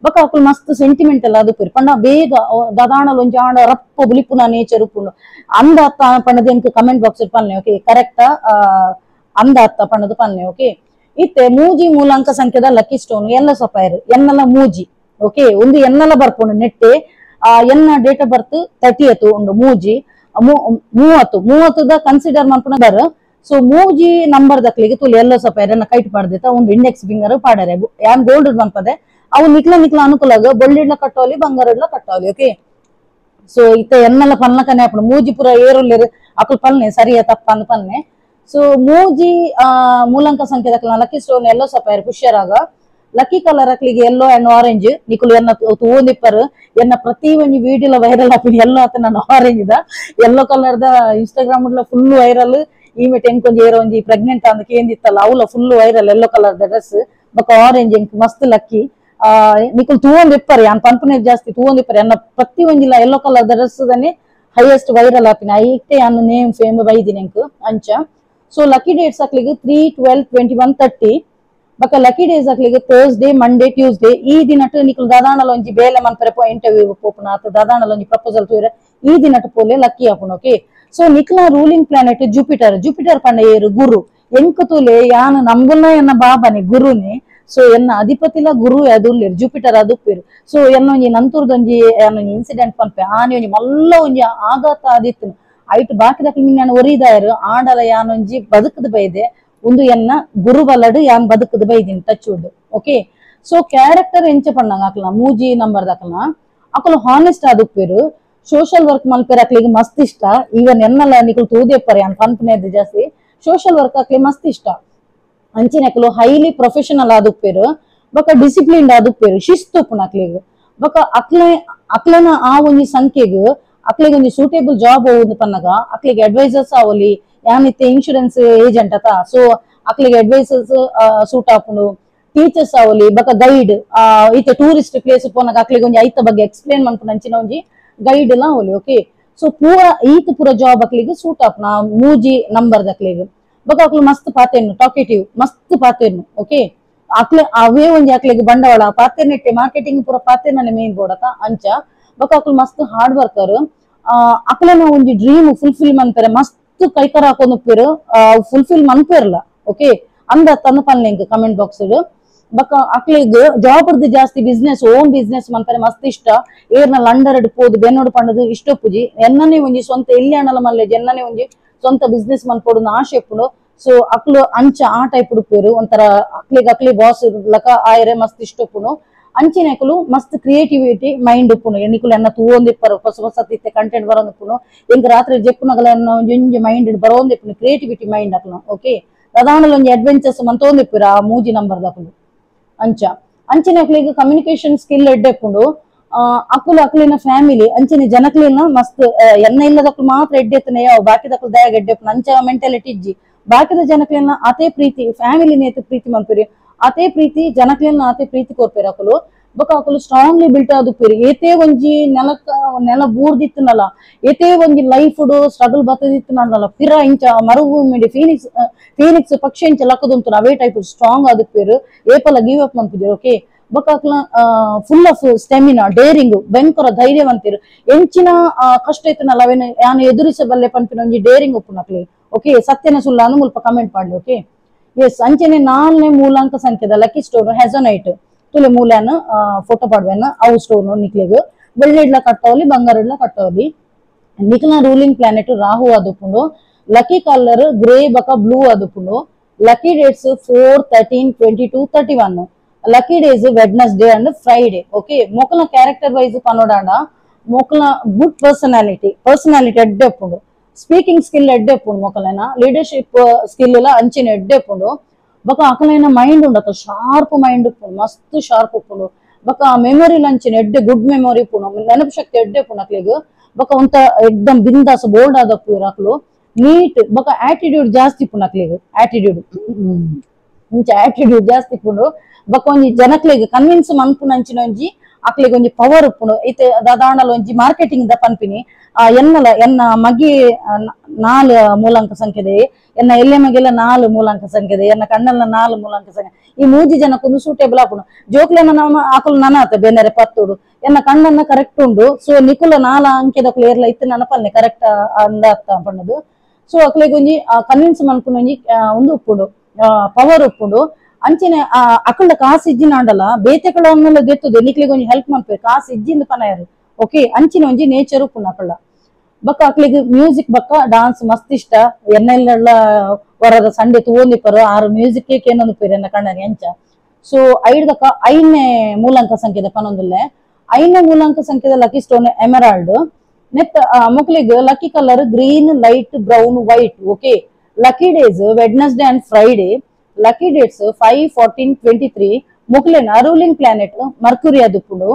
ಬೊಕ್ಕ ಅಕುಲು ಮಸ್ತ್ ಸೆಂಟಿಮೆಂಟಲ್ ಆದುಪ್ಪೇರು ಪಂಡ ಬೇಗ ದಾದಾಣಲ್ ಒಂಜಿ ಆಂಡ ರಪ್ಪ ಬುಲಿಪುನ ನೇಚರ್ ಉಪ್ಪುಂಡು. ಅಂದ ಪಂಡದ ಎಂಕ್ ಕಮೆಂಟ್ ಬಾಕ್ಸ್ ಪನ್ನೆ. ಓಕೆ, ಕರೆಕ್ಟಾ ಅಂದ ಅತ್ತ ಪಂಡದು ಪನ್ನೆ. ಓಕೆ, ಇತ್ತೆ ಮೂಜಿ ಮೂಲಾಂಕ ಸಂಖ್ಯೆದ ಲಕ್ಕಿ ಸ್ಟೋನ್ ಎಲ್ಲ ಸಫೈರ್ ಎನ್ನಲ ಮೂಜಿ. ಓಕೆ, ಒಂದು ಎನ್ನಲ ಬರ್ಪುಂಡು ನೆಟ್ಟೆ ಎನ್ನ date of birth 30 ಉಂಡು ಮೂಜಿ 30 30ದ ಕನ್ಸಿಡರ್ ಮನ್ಪುನ ಬರ್. ಸೊ ಮೂಜಿ ನಂಬರ್ ದಕ್ಲಿಗೆ ತುಲಿ ಎಲ್ಲೋ ಸಫೈರ್ ಎನ್ನ ಕೈಟ್ ಪಾಡ್ದಿತ್ತ ಒಂದು ಇಂಡೆಕ್ಸ್ ಫಿಂಗರ್ ಪಾಡರೆ ಯಾನ್ ಗೋಲ್ಡ್ ಮನ್ಪದೆ ಅವು ನಿಕ್ಲ ನಿಕ್ಲ ಅನುಕೂಲ ಬೊಳ್ಳಿಡ್ಲ ಕಟ್ಟೋಲಿ ಬಂಗಾರಡ್ಲ ಕಟ್ಟೋಲಿ. ಓಕೆ, ಸೊ ಇತ್ತ ಎನ್ನಲ ಪನ್ಲಕನೆ ಆಪುಂಡು ಮೂಜಿ ಪೂರ ಏರುಲ್ಲೇರು ಅಕುಲು ಪಲ್ನೆ ಸರಿಯ ತಪ್ಪ ಅಂದ್ ಪನ್ನೆ. ಸೊ ಮೂಜಿ ಮೂಲಾಂಕ ಸಂಖ್ಯೆದ ಲಕ್ಕಿ ಸ್ಟೋನ್ ಎಲ್ಲೋ ಸಫೈರ್ ಪುಷ್ಯರಾಗ. ಲಕ್ಕಿ ಕಲರ್ ಅಕ್ಲಿಗೆ yellow and orange ನಿಕುಲು ಎನ್ನ ತೂವೊಂದಿಪ್ಪರು ಎನ್ನ ಪ್ರತಿ ಒಂಜಿ ವಿಡಿಯೋಲ ವೈರಲ್ ಆಪಿನ ಎಲ್ಲೋ ಆತ ನನ್ನ orange the yellow colour the Instagram full viral. ಈ ಮೆಟ್ ಎಂಕ್ ಒಂಜಿ ಏರೋ ಒಂಜಿ ಪ್ರೆಗ್ನೆಂಟ್ ಅಂದ್ ಕೇಂದಿತ್ತಲ್ಲ ಅವಲ full viral yellow colour the dress ಬೊಕ್ಕ ಆರೆಂಜ್ ಎಂಕ್ ಮಸ್ತ್ ಲಕ್ಕಿ. ನಿಕುಲು ತೂವೊಂದಿಪ್ಪರು ಯಾನ್ ಪನ್ಪುನೆ ಜಾಸ್ತಿ ತೂವೊಂದಿಪ್ಪರು ಎನ್ನ ಪ್ರತಿ ಒಂಜಿಲ yellow colour the dress ದನೆ highest viral ಆಪಿನ ಐತೆ ಯಾನ್ ನೇಮ್ ಫೇಮ್ ಬೈದಿನ ಎಂಕ್ ಅಂಚ. So lucky dates ಅಕ್ಲಿಗೆ 3, 12, 21, 30. ಬಕ ಲಕ್ಕಿ ಡೇಸ್ ಅಕ್ಲಿಗೆ Thursday Monday Tuesday ಈ ದಿನಟ್ ನಿಕುಲು ದಾದಾಣಲ ಒಂಜಿ ಬೇಲೆ ಮನ್ಪರೆ ಇಂಟರ್ವ್ಯೂ ಪೋಪುನ ಅತ್ತ ದಾದಾಣಲ ಒಂಜಿ ಪ್ರಪೋಸಲ್ ತೂರೆ ಈ ದಿನಟ್ ಪೋಲೆ ಲಕ್ಕಿ ಆಪುನ ಓಕೆ ಸೊ ನಿಕ್ಲ ruling planet Jupiter Jupiter ಪಂಡ ಏರು ಗುರು ಎಂಕ ತೂಲೆ ಯಾನು ನಮ್ಗುನ್ನ ಎನ್ನ ಬಾಬಾನೆ ಗುರುನೇ ಸೊ ಎನ್ನ ಅಧಿಪತಿಲ ಗುರು ಅದು ಜುಪಿಟರ್ ಅದು ಸೊ ಎನ್ನ ಒಂಜಿ ನಂತರದೊಂಜಿ ಒಂಜಿ ಇನ್ಸಿಡೆಂಟ್ ಪನ್ಪೆ ಆನೆ ಒಂಜಿ ಮಲ್ಲ ಒಂಜಿ ಆಘಾತ ಆದಿತ್ತು ಐಟ್ ಬಾಕಿದಕ್ಲು ಮಿನ್ ಒರಿದಾಯರು ಆಡಲ ಯಾನೊಂಜಿ ಬದುಕದ ಬೈದೆ ಒಂದು ಎನ್ನ ಗುರು ಬಲಡು ಯಾನ್ ಬದುಕದ ಬೈದಿನಿ touch wood okay so character ಎಂಚ ಪಣ್ಣಂಗ ಅಕ್ಲ ಮೂಜಿ ನಂಬರ್ ದಕ್ಲ ಅಕಲು ಹಾನೆಸ್ಟ್ ಆದುಪ್ಪೇರು ಸೋಷಿಯಲ್ ವರ್ಕ್ ಮಲ್ಪೇರು ಅಕ್ಲಿಗೆ ಮಸ್ತ್ ಇಷ್ಟ ಈವನ್ ಎನ್ನಲ ನಿಕುಲು ತೂದೆಪ್ಪರು ಯಾನ್ ಪನ್ಪುನೇದು ಜಾಸ್ತಿ ಸೋಷಿಯಲ್ ವರ್ಕ್ ಅಕ್ಲಿ ಮಸ್ತ್ ಇಷ್ಟ ಅಂಚಿನಕಲು ಹೈಲಿ ಪ್ರೊಫೆಷನಲ್ ಆದುಪ್ಪೇರು ಬೊಕ ಡಿಸಿಪ್ಲಿನ್ ಆದುಪ್ಪೇರು ಶಿಸ್ತು ಉಪ್ಪುಂಡು ಅಕ್ಲಿಗೆ ಬೊಕ ಅಕ್ಲೆ ಅಕ್ಲೆನ ಆ ಒಂಜಿ ಸಂಖ್ಯೆಗ್ ಅಕ್ಲಿಗೆ ಒಂಜಿ ಸೂಟೇಬಲ್ ಜಾಬ್ ಹೋಗುದು ಪನ್ನಗ ಅಕ್ಲಿಗೆ ಅಡ್ವೈಸರ್ಸ್ ಆವಲಿ ಯಾನಿತ್ತೆ ಇನ್ಶೂರೆನ್ಸ್ ಏಜೆಂಟ್ ಅತ ಸೊ ಅಕ್ಲಿಗೆ ಅಡ್ವೈಸರ್ಸ್ ಸೂಟ್ ಆಪುಂಡು ಟೀಚರ್ಸ್ ಆವಲಿ ಬೊಕ ಗೈಡ್ ಇತ್ತೆ ಟೂರಿಸ್ಟ್ ಪ್ಲೇಸ್ ಪೋನಾಗ ಅಕ್ಲಿಗೆ ಒಂಜಿ ಐತ ಬಗ್ಗೆ ಎಕ್ಸ್ಪ್ಲೇನ್ ಮನ್ಪುನ ಅಂಚಿನ ಒಂಜಿ ಗೈಡ್ ಎಲ್ಲ ಆವಲಿ ಓಕೆ ಸೊ ಪೂರ ಈತ ಪೂರ ಜಾಬ್ ಅಕ್ಲಿಗೆ ಸೂಟ್ ಆಪುನ ಮೂಜಿ ನಂಬರ್ ಅಕ್ಲಿಗೆ ಬೊಕ ಅಕ್ಲು ಮಸ್ತ್ ಪಾತೇನು ಟಾಕೇಟಿವ್ ಮಸ್ತ್ ಪಾತೇನು ಓಕೆ ಅಕ್ಲೆ ಅವೇ ಒಂಜಿ ಅಕ್ಲಿಗೆ ಬಂಡವಾಳ ಪಾತೇನೆಟ್ಟೆ ಮಾರ್ಕೆಟಿಂಗ್ ಪೂರ ಪಾತೇನನೆ ಮೇನ್ ಬೋರ್ಡ್ ಅತ ಅಂಚ ಬೊಕ ಅಕ್ಲು ಮಸ್ತ್ ಹಾರ್ಡ್ ವರ್ಕರ್ ಅಕ್ಲೆನ ಒಂಜಿ ಡ್ರೀಮ್ ಫುಲ್ಫಿಲ್ ಮನ್ಪೆರೆ ಮಸ್ತ್ ಕೈಕರ ಹಾಕೊಂಡು ಫುಲ್ಫಿಲ್ ಮನ್ಪೇರ್ಲ ಓಕೆ ಅಂದ ತನ್ನ ಪನ್ಲೆ ಕಮೆಂಟ್ ಬಾಕ್ಸ್ ಬೊಕ ಅಕ್ಲಿಗ್ ಜಾಬ್ ಜಾಸ್ತಿ business own business ಮನ್ಪೆರೆ ಮಸ್ತ್ ಇಷ್ಟ ಏರ್ನ ಲಂಡರ್ ಪೋದು ಬೆನ್ನೋಡು ಪಂಡದು ಇಷ್ಟ ಪೂಜಿ ಎನ್ನನೇ ಒಂಜಿ ಸ್ವಂತ ಎಲ್ಲಿ ಅಣ್ಣಲ ಮಲ್ಲೇಜ್ ಎನ್ನನೇ ಒಂಜಿ ಸ್ವಂತ ಬಿಸ್ನೆಸ್ ಮನ್ಪೋಡು ಆಶೆ ಇಪ್ಪುಂಡು ಸೊ ಅಕ್ಲು ಅಂಚ ಆ ಟೈಪ್ ಉಡುಪೇರು ಒಂಥರ ಅಕ್ಲಿಗ್ ಅಕ್ಲಿ ಬಾಸ್ ಲಕ ಆಯರೆ ಮಸ್ತ್ ಇಷ್ಟ ಉಪ್ಪುಂಡು ಅಂಚಿನಕುಲು ಮಸ್ತ್ ಕ್ರಿಯೇಟಿವಿಟಿ ಮೈಂಡ್ ಉಪ್ಪುಂಡು ಎನ್ನಿಕುಲು ಎನ್ನ ತೂವೊಂದಿಪ್ಪರು ಹೊಸ ಹೊಸ ತಿತ್ತೆ ಕಂಟೆಂಟ್ ಬರೋಂದಿಪ್ಪುಂಡು ಎಂಕ್ ರಾತ್ರಿ ಜೆಪ್ಪುನಗಲ ಎನ್ನ ಒಂಜಿ ಮೈಂಡ್ ಬರೋಂದಿಪ್ಪುಂಡು ಕ್ರಿಯೇಟಿವಿಟಿ ಮೈಂಡ್ ಅಕ್ಲು ಓಕೆ ಪ್ರಧಾನ ಒಂಜಿ ಅಡ್ವೆಂಚರ್ಸ್ ಮಂತೋಂದಿಪ್ಪುರು ಆ ಮೂಜಿ ನಂಬರ್ ದಕುಲು ಅಂಚ ಅಂಚಿನಕ್ಲಿಗೆ ಕಮ್ಯುನಿಕೇಶನ್ ಸ್ಕಿಲ್ ಎಡ್ಡೆಪ್ಪುಂಡು ಅಕುಲು ಅಕ್ಲಿನ ಫ್ಯಾಮಿಲಿ ಅಂಚಿನ ಜನಕ್ಲಿನ ಮಸ್ತ್ ಎನ್ನ ಇಲ್ಲದಕ್ಲು ಮಾತ್ರ ಎಡ್ಡೆತ್ತನೆ ಯಾವ ಬಾಕಿದಕ್ಲು ದಯಾಗ ಎಡ್ಡೆಪ್ಪುಂಡು ಅಂಚ ಮೆಂಟಾಲಿಟಿ ಇಜ್ಜಿ ಬಾಕಿದ ಜನಕ್ಲಿನ ಅತೇ ಪ್ರೀತಿ ಫ್ಯಾಮಿಲಿನ ಪ್ರೀತಿ ಮನ್ಪುರಿ ಅತೇ ಪ್ರೀತಿ ಜನಕ್ಲಿನ ಅತೇ ಪ್ರೀತಿ ಕೊರ್ಪೇರು ಅಕುಲು ಬೊಕ ಅಕುಲು ಸ್ಟ್ರಾಂಗ್ಲಿ ಬಿಲ್ಟ್ ಆದುಪ್ಪೇರು ಏತೇ ಒಂಜಿ ನೆಲಕ್ಕ ನೆಲ ಬೂರ್ದಿತ್ತನಲ್ಲ ಏತೇ ಒಂಜಿ ಲೈಫ್ ಸ್ಟ್ರಗಲ್ ಬತ್ತದಿತ್ತನಲ್ಲ ಪಿರ ಇಂಚ ಮರುಭೂಮಿ ಫೀನಿಕ್ಸ್ ಫೀನಿಕ್ಸ್ ಪಕ್ಷಿ ಇಂಚ ಲಕ್ಕದುಂತು ಅವೇ ಟೈಪ್ ಸ್ಟ್ರಾಂಗ್ ಆದುಪ್ಪೇರು ಏಪಲ ಗಿವ್ ಅಪ್ ಮನ್ಪುಜೆರ್ ಓಕೆ ಬೊಕ ಅಕ್ಲ full of stamina daring ಭಯಂಕರ ಧೈರ್ಯವಂತಿರು ಎಂಚಿನ ಕಷ್ಟ ಇತ್ತನಲ್ಲ ಅವೇನು ಯಾನು ಎದುರಿಸಬಲ್ಲೆ ಪನ್ಪಿನ ಒಂಜಿ ಡೇರಿಂಗ್ ಉಪ್ಪುಂಡು ಅಕ್ಲಿ ಓಕೆ ಸತ್ಯನ ಸುಳ್ಳ ಮುಲ್ಪ ಕಮೆಂಟ್ ಮಾಡ್ಲಿ ಓಕೆ ಎಸ್ ಅಂಚನೆ ನಾಲ್ನೇ ಮೂಲಾಂಕ ಸಂಖ್ಯೆದ ಲಕ್ಕಿ ಸ್ಟೋನ್ ಹೆಸೋನೈಟ್ ತುಲೆ ಮೂಲ್ಯಾನ ಫೋಟೋ ಪಾಡ್ವೇನ ಅವು ಸ್ಟೋನ್ ನಿಕ್ಲೆಗ್ ಬೆಳ್ಳಿಡ್ಲ ಕಟ್ಟವಲಿ ಬಂಗಾರಡ್ಲ ಕಟ್ಟವಲಿ ನಿಕ್ಲ ರೂಲಿಂಗ್ ಪ್ಲಾನೆಟ್ ರಾಹು ಆದುಪ್ಪುಂಡು lucky colour grey ಬಕ ಬ್ಲೂ ಆದುಪ್ಪುಂಡು lucky dates 4, 13, 22, 31 lucky days Wednesday and Friday okay ಮೋಕಲ್ನ character wise ಪನೋಡಾಂಡ ಮೋಕಲ್ನ good personality personality ಎಡ್ಡೆ ಉಪ್ಪುಂಡು ಸ್ಪೀಕಿಂಗ್ ಸ್ಕಿಲ್ ಎಡ್ಡೆ ಉಪ್ಪುಂಡು ಮೊಕಲೈನ ಲೀಡರ್ಶಿಪ್ ಸ್ಕಿಲ್ ಎಲ್ಲ ಅಂಚಿನ ಎಡ್ಡೆ ಉಪ್ಪುಂಡು ಬೊಕ ಅಕಲೈನ ಮೈಂಡ್ ಉಂಡತ ಶಾರ್ಪ್ ಮೈಂಡ್ ಉಪ್ಪುಂಡು ಮಸ್ತ್ ಶಾರ್ಪ್ ಉಪ್ಪುಂಡು ಬೊಕ ಮೆಮೊರಿ ಅಂಚಿನ ಎಡ್ಡೆ ಗುಡ್ ಮೆಮೊರಿ ಉಪ್ಪುಂಡು ನೆನಪು ಶಕ್ತಿ ಎಡ್ಡೆ ಉಪ್ಪುಂಡು ಅಕ್ಲಿಗ್ ಬೊಕ ಒಂತ ಎಕ್ದಮ್ ಬಿಂದಾಸ್ ಬೋಲ್ಡ್ ಆದಪ್ಪು ಅಕ್ಲು ನೀಟ್ ಬೊಕ ಆಟಿಟ್ಯೂಡ್ ಜಾಸ್ತಿ ಉಪ್ಪುಂಡು ಅಕ್ಲಿಗ್ ಆಟಿಟ್ಯೂಡ್ ಇಂಚ ಆಟಿಟ್ಯೂಡ್ ಜಾಸ್ತಿ ಉಪ್ಪುಂಡು ಬೊಕ ಒಂಜಿ ಜನಕ್ಲೆಗ್ ಕನ್ವಿನ್ಸ್ ಮನ್ಪುನ ಅಂಚಿನ ಒಂಜಿ ಅಕ್ಲಿಗ್ ಒಂಜಿ ಪವರ್ ಉಪ್ಪುಂಡು ಇತ್ತೆ ದಾದಾಂಡಲ ಒಂಜಿ ಮಾರ್ಕೆಟಿಂಗ್ ದ ಪನ್ಪಿನಿ ಎನ್ನಲ ಎನ್ನ ಮಗಿ 4 ಮೂಲಾಂಕ ಸಂಖ್ಯೆದೆ ಎನ್ನ ಎಲ್ಲೆ ಮಗೆಲ್ಲ 4 ಮೂಲಾಂಕ ಸಂಖ್ಯೆದೆ ಎನ್ನ ಕಣ್ಣಲ್ಲ 4 ಮೂಲಾಂಕ ಸಂಖ್ಯೆ ಈ ಮೂಜಿ ಜನಕ್ಕೊಂದು ಸೂಟೇಬಲ್ ಆಪುಂಡು ಜೋಕ್ಲೆನ ನಮ್ಮ ಆಕುಲು ನನಾತ ಬೇನೆರೆ ಪತ್ತುಡು ಎನ್ನ ಕಣ್ಣನ್ನ ಕರೆಕ್ಟ್ ಉಂಡು ಸೊ ನಿಕುಲ 4 ಅಂಕೆದಕ್ಲು ಏರ್ಲ ಇತ್ತು ನನ್ನ ಪಲ್ಲೆ ಕರೆಕ್ಟ್ ಅಂದ ಪಣ್ಣದು ಸೊ ಅಕ್ಲೆಗ್ ಒಂಜಿ ಕನ್ವಿನ್ಸ್ ಮನ್ಪುನ ಒಂಜಿ ಒಂದು ಉಪ್ಪುಂಡು ಪವರ್ ಉಪ್ಪುಂಡು ಅಂಚಿನ ಅಕುಲ ಕಾಸು ಇಜ್ಜಿನ ಅಂಡಲ ಬೇತೆಕಳನ್ನೆಲ್ಲ ದೆತ್ತುದೆ ನಿಕ್ಲೆಗ್ ಒಂಜಿ ಹೆಲ್ಪ್ ಮನ್ಪೇರು ಕಾಸು ಇಜ್ಜಿಂದ ಪನಯರು ಓಕೆ ಅಂಚಿನ ಒಂಜಿ ನೇಚರ್ ಉಪ್ಪುಂಡು ಅಕುಲ ಬೊಕ ಅಕ್ಲಿಗ್ ಮ್ಯೂಸಿಕ್ ಬೊಕ ಡಾನ್ಸ್ ಮಸ್ತ್ ಇಷ್ಟ ಎನ್ನೆಲ್ಲ ವರದ ಸಂಡೆ ತೂವೊಂದಿಪ್ಪರು ಆರು ಮ್ಯೂಸಿಕ್ ಕೇನೊಂದಿಪ್ಪರು ಎನ್ನ ಕಣ್ಣನಿ ಅಂಚ ಸೊ ಐಡ್ದಕ ಐದನೇ ಮೂಲಾಂಕ ಸಂಖ್ಯೆದ ಪನೊಂದುಲ್ಲೆ ಐದನೇ ಮೂಲಾಂಕ ಸಂಖ್ಯೆದ lucky stone emerald ನೆತ್ತ ಮೊಕ್ಲಿಗ್ lucky colour green light brown white okay lucky days Wednesday and Friday lucky dates 5, 14, 23 ಮೊಕ್ಲೆನ ruling planet Mercury ಆದುಪ್ಪುಂಡು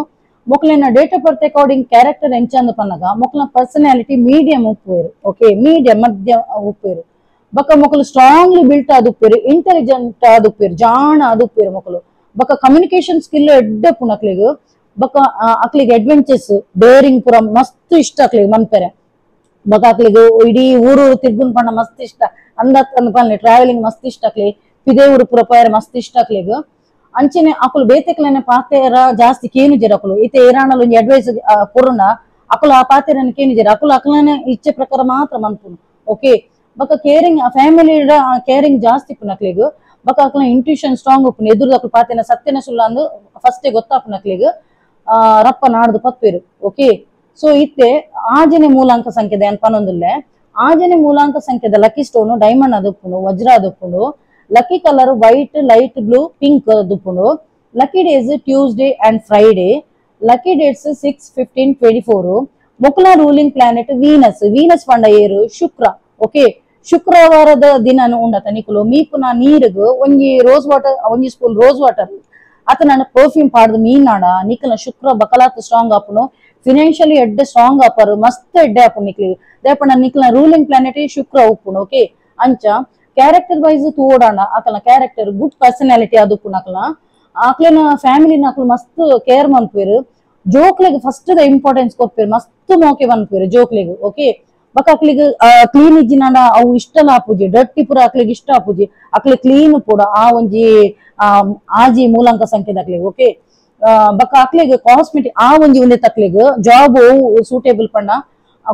ಮೊಕ್ಲೆನ date of birth according character ಎಂಚಂದು Pannaga ಮೊಕ್ಲ personality medium ಉಪ್ಪುವೇರು okay medium ಮಧ್ಯ ಉಪ್ಪುವೇರು ಬೊಕ ಮೊಕಲು strongly built ಆದುಪ್ಪೇರು intelligent ಆದುಪ್ಪೇರು ಜಾಣ ಆದುಪ್ಪೇರು ಮೊಕಲು ಬೊಕ communication skill ಎಡ್ಡೆ ಉಪ್ಪುಂಡು ಅಕ್ಲಿಗ್ ಬೊಕ ಅಕ್ಲಿಗ್ adventures daring ಪೂರ ಮಸ್ತ್ ಇಷ್ಟ ಅಕ್ಲಿಗ್ ಮನ್ಪೆರೆ ಬೊಕ ಅಕ್ಲಿಗ್ ಇಡೀ ಊರು ತಿರ್ಗುನ್ ಪಂಡ ಮಸ್ತ್ ಇಷ್ಟ ಅಂದ ಪನ್ಲೆ ಟ್ರಾವೆಲಿಂಗ್ ಮಸ್ತ್ ಇಷ್ಟ ಅಕ್ಲಿ ಪಿದೆ ಉರುಪುರ ಪೋಯರ ಮಸ್ತ್ ಇಷ್ಟ ಅಕ್ಲೆಗ್ ಅಂಚನೆ ಅಕುಲು ಬೇತೆಕ್ಲೆನ ಪಾತೆರ ಜಾಸ್ತಿ ಕೇನುಜೆರ್ ಅಕುಲು ಇತ್ತೆ ಏರಾಂಡಲ ಒಂಜಿ ಅಡ್ವೈಸ್ ಕೊರುಂಡ ಅಕುಲು ಆ ಪಾತೆರನ ಕೇನುಜೆರ್ ಅಕುಲು ಅಕ್ಲೆನ ಇಚ್ಛೆ ಪ್ರಕಾರ ಮಾತ್ರ ಮನ್ಪುನು ಓಕೆ ಬೊಕ caring family caring ಜಾಸ್ತಿ ಇಪ್ಪುನ ಅಕ್ಲೆಗ್ ಬೊಕ ಅಕ್ಲೆನ ಇಂಟ್ಯೂಷನ್ ಸ್ಟ್ರಾಂಗ್ ಉಪ್ಪುನು ಎದುರು ಅಕುಲು ಪಾತೆನ ಸತ್ಯನ ಸುಳ್ಳಂದು ಫಸ್ಟೇ ಗೊತ್ತಾಪುನ ಅಕ್ಲೆಗ್ ರಪ್ಪ ನಾಡ್ದು ಪತ್ಪೆರು ಓಕೆ ಸೊ ಇತ್ತೆ ಆಜನೆ ಮೂಲಾಂಕ ಸಂಖ್ಯೆದ ಏನ್ ಪನೊಂದುಲ್ಲೆ ಆಜನೆ ಮೂಲಾಂಕ ಸಂಖ್ಯೆದ lucky stone diamond ಅದುಪ್ಪುಂಡು ವಜ್ರ ಅದುಪ್ಪುಂಡು lucky colour white light blue pink ಅದುಪ್ಪುಂಡು lucky days Tuesday and Friday lucky dates 6 15 24 ಮೊಕಲ ruling planet Venus Venus ಪಂಡ ಏರು ಶುಕ್ರ ಓಕೆ ಶುಕ್ರವಾರದ ದಿನ ಉಂಡತ ನಿಕುಲು ಮೀಪುನ ನೀರುಗು ಒಂಜಿ ರೋಸ್ ವಾಟರ್ ಒಂಜಿ spoon rose water ಅತ ನಾನು ಪರ್ಫ್ಯೂಮ್ ಪಾಡ್ದು ಮೀನಾಡ ನಿಕಲ ಶುಕ್ರ ಬಕಲಾತ್ ಸ್ಟ್ರಾಂಗ್ ಆಪುನು ಫಿನಾನ್ಷಿಯಲಿ ಎಡ್ಡೆ ಸ್ಟ್ರಾಂಗ್ ಆಪರು ಮಸ್ತ್ ಎಡ್ಡೆ ಆಪುನು ನಿಕ್ಲಿ ದೇಪಣ್ಣ ನಿಕ್ಲ ರೂಲಿಂಗ್ ಪ್ಲಾನೆಟ್ ಶುಕ್ರ ಉಪ್ಪುನು ಓಕೆ ಅಂಚ ಕ್ಯಾರೆಕ್ಟರ್ ವೈಸ್ ತೂಡಾಣ ಅಕಲ character good personality ಅದುಪ್ಪುನು ಅಕಲ ಆಕ್ಲೆನ ಫ್ಯಾಮಿಲಿನ ಅಕಲು ಮಸ್ತ್ ಕೇರ್ ಮನ್ಪೇರು ಜೋಕ್ಲೆಗ್ ಫಸ್ಟ್ ಇಂಪಾರ್ಟೆನ್ಸ್ ಕೊರ್ಪೇರು ಮಸ್ತ್ ಮೋಕೆ ಮನ್ಪೇರು ಜೋಕ್ಲೆಗ್ ಓಕೆ ಬೊಕ ಅಕ್ಲಿಗ್ ಕ್ಲೀನ್ ಇಜ್ಜಿನಾಂಡ ಅವು ಇಷ್ಟಲ ಆಪುಜಿ ಡರ್ಟಿ ಪೂರ ಅಕ್ಲಿಗ್ ಇಷ್ಟ ಆಪುಜಿ ಅಕ್ಲಿ ಕ್ಲೀನ್ ಪೂರ ಆ ಒಂಜಿ ಆಜಿ ಮೂಲಾಂಕ ಸಂಖ್ಯೆದ ಅಕ್ಲಿಗ್ ಓಕೆ ಬೊಕ ಅಕ್ಲಿಗ್ ಕಾಸ್ಮೆಟಿಕ್ ಆ ಒಂಜಿ ಒಂದೇ ತಕ್ಲಿಗ್ ಜಾಬ್ ಸೂಟೇಬಲ್ ಪಂಡ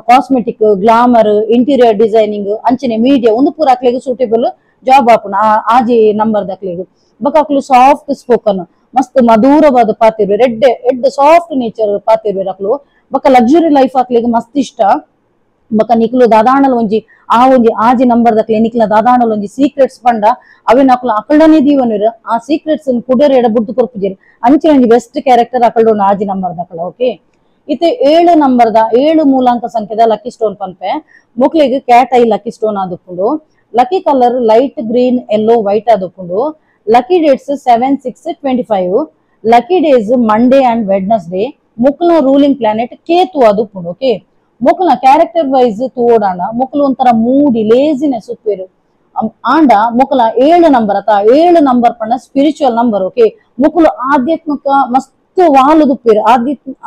cosmetic glamour interior designing ಅಂಚನೆ ಮೀಡಿಯಾ ಒಂದು ಪೂರ ಅಕ್ಲಿಗ್ ಸೂಟೇಬಲ್ ಜಾಬ್ ಆಪುನ ಆಜಿ ನಂಬರ್ ದಕ್ಲಿಗ್ ಬೊಕ ಅಕ್ಲು ಸಾಫ್ಟ್ ಸ್ಪೋಕನ್ ಮಸ್ತ್ ಮಧುರವಾದ ಪಾತಿರ್ವೆರ್ ಎಡ್ಡೆ ಎಡ್ಡೆ ಸಾಫ್ಟ್ ನೇಚರ್ ಪಾತಿರ್ವೆರ್ ಅಕ್ಲು ಬೊಕ ಲಕ್ಸುರಿ ಲೈಫ್ ಅಕ್ಲಿಗ್ ಮಸ್ತ್ ಇಷ್ಟ ಬೊಕ ನಿಕ್ಲು ದಾದಾಣಲ್ ಒಂಜಿ ಆ ಒಂಜಿ ಆಜಿ ನಂಬರ್ ದಕ್ಲೆ ನಿಕ್ಲ ದಾದಾಣಲ್ ಒಂಜಿ ಸೀಕ್ರೆಟ್ಸ್ ಪಂಡ ಅವೇನ ಅಕ್ಲು ಅಕಲ್ಡನೇ ದೀವನಿರು ಆ ಸೀಕ್ರೆಟ್ಸ್ ಕುಡೇರ್ ಎಡ ಬುಡ್ದು ಕೊರ್ಪುಜೆರ್ ಅಂಚಿನ ಒಂಜಿ ಬೆಸ್ಟ್ ಕ್ಯಾರೆಕ್ಟರ್ ಅಕಲ್ಡೋಣ ಆಜಿ ನಂಬರ್ ದಕ್ಲ ಓಕೆ ಇತ್ತೆ 7 ನಂಬರ್ದ 7 ಮೂಲಾಂಕ ಸಂಖ್ಯೆದ ಲಕ್ಕಿ ಸ್ಟೋನ್ ಪನ್ಪೆ ಮೊಕ್ಲೆಗ್ cat I lucky stone ಆದುಪ್ಪುಂಡು lucky colour light green yellow white ಆದುಪ್ಪುಂಡು lucky dates 7 6 25 lucky days Monday and Wednesday ಮೊಕ್ಲ ruling planet Ketu ಆದುಪ್ಪುಂಡು okay ಮೊಕ್ಲ character wise ತೂಡಾಣ ಮೊಕ್ಲು ಒಂಥರ ಮೂಡಿ ಲೇಸಿನೆಸ್ ಉಪ್ಪೇರು ಆಂಡ ಮೊಕ್ಲ 7 ನಂಬರ್ ಅತ 7 number ಪಂಡ spiritual number okay ಮೊಕ್ಲು ಆಧ್ಯಾತ್ಮಿಕ ಮಸ್ತ್ ವಾಲುದುಪ್ಪೇರು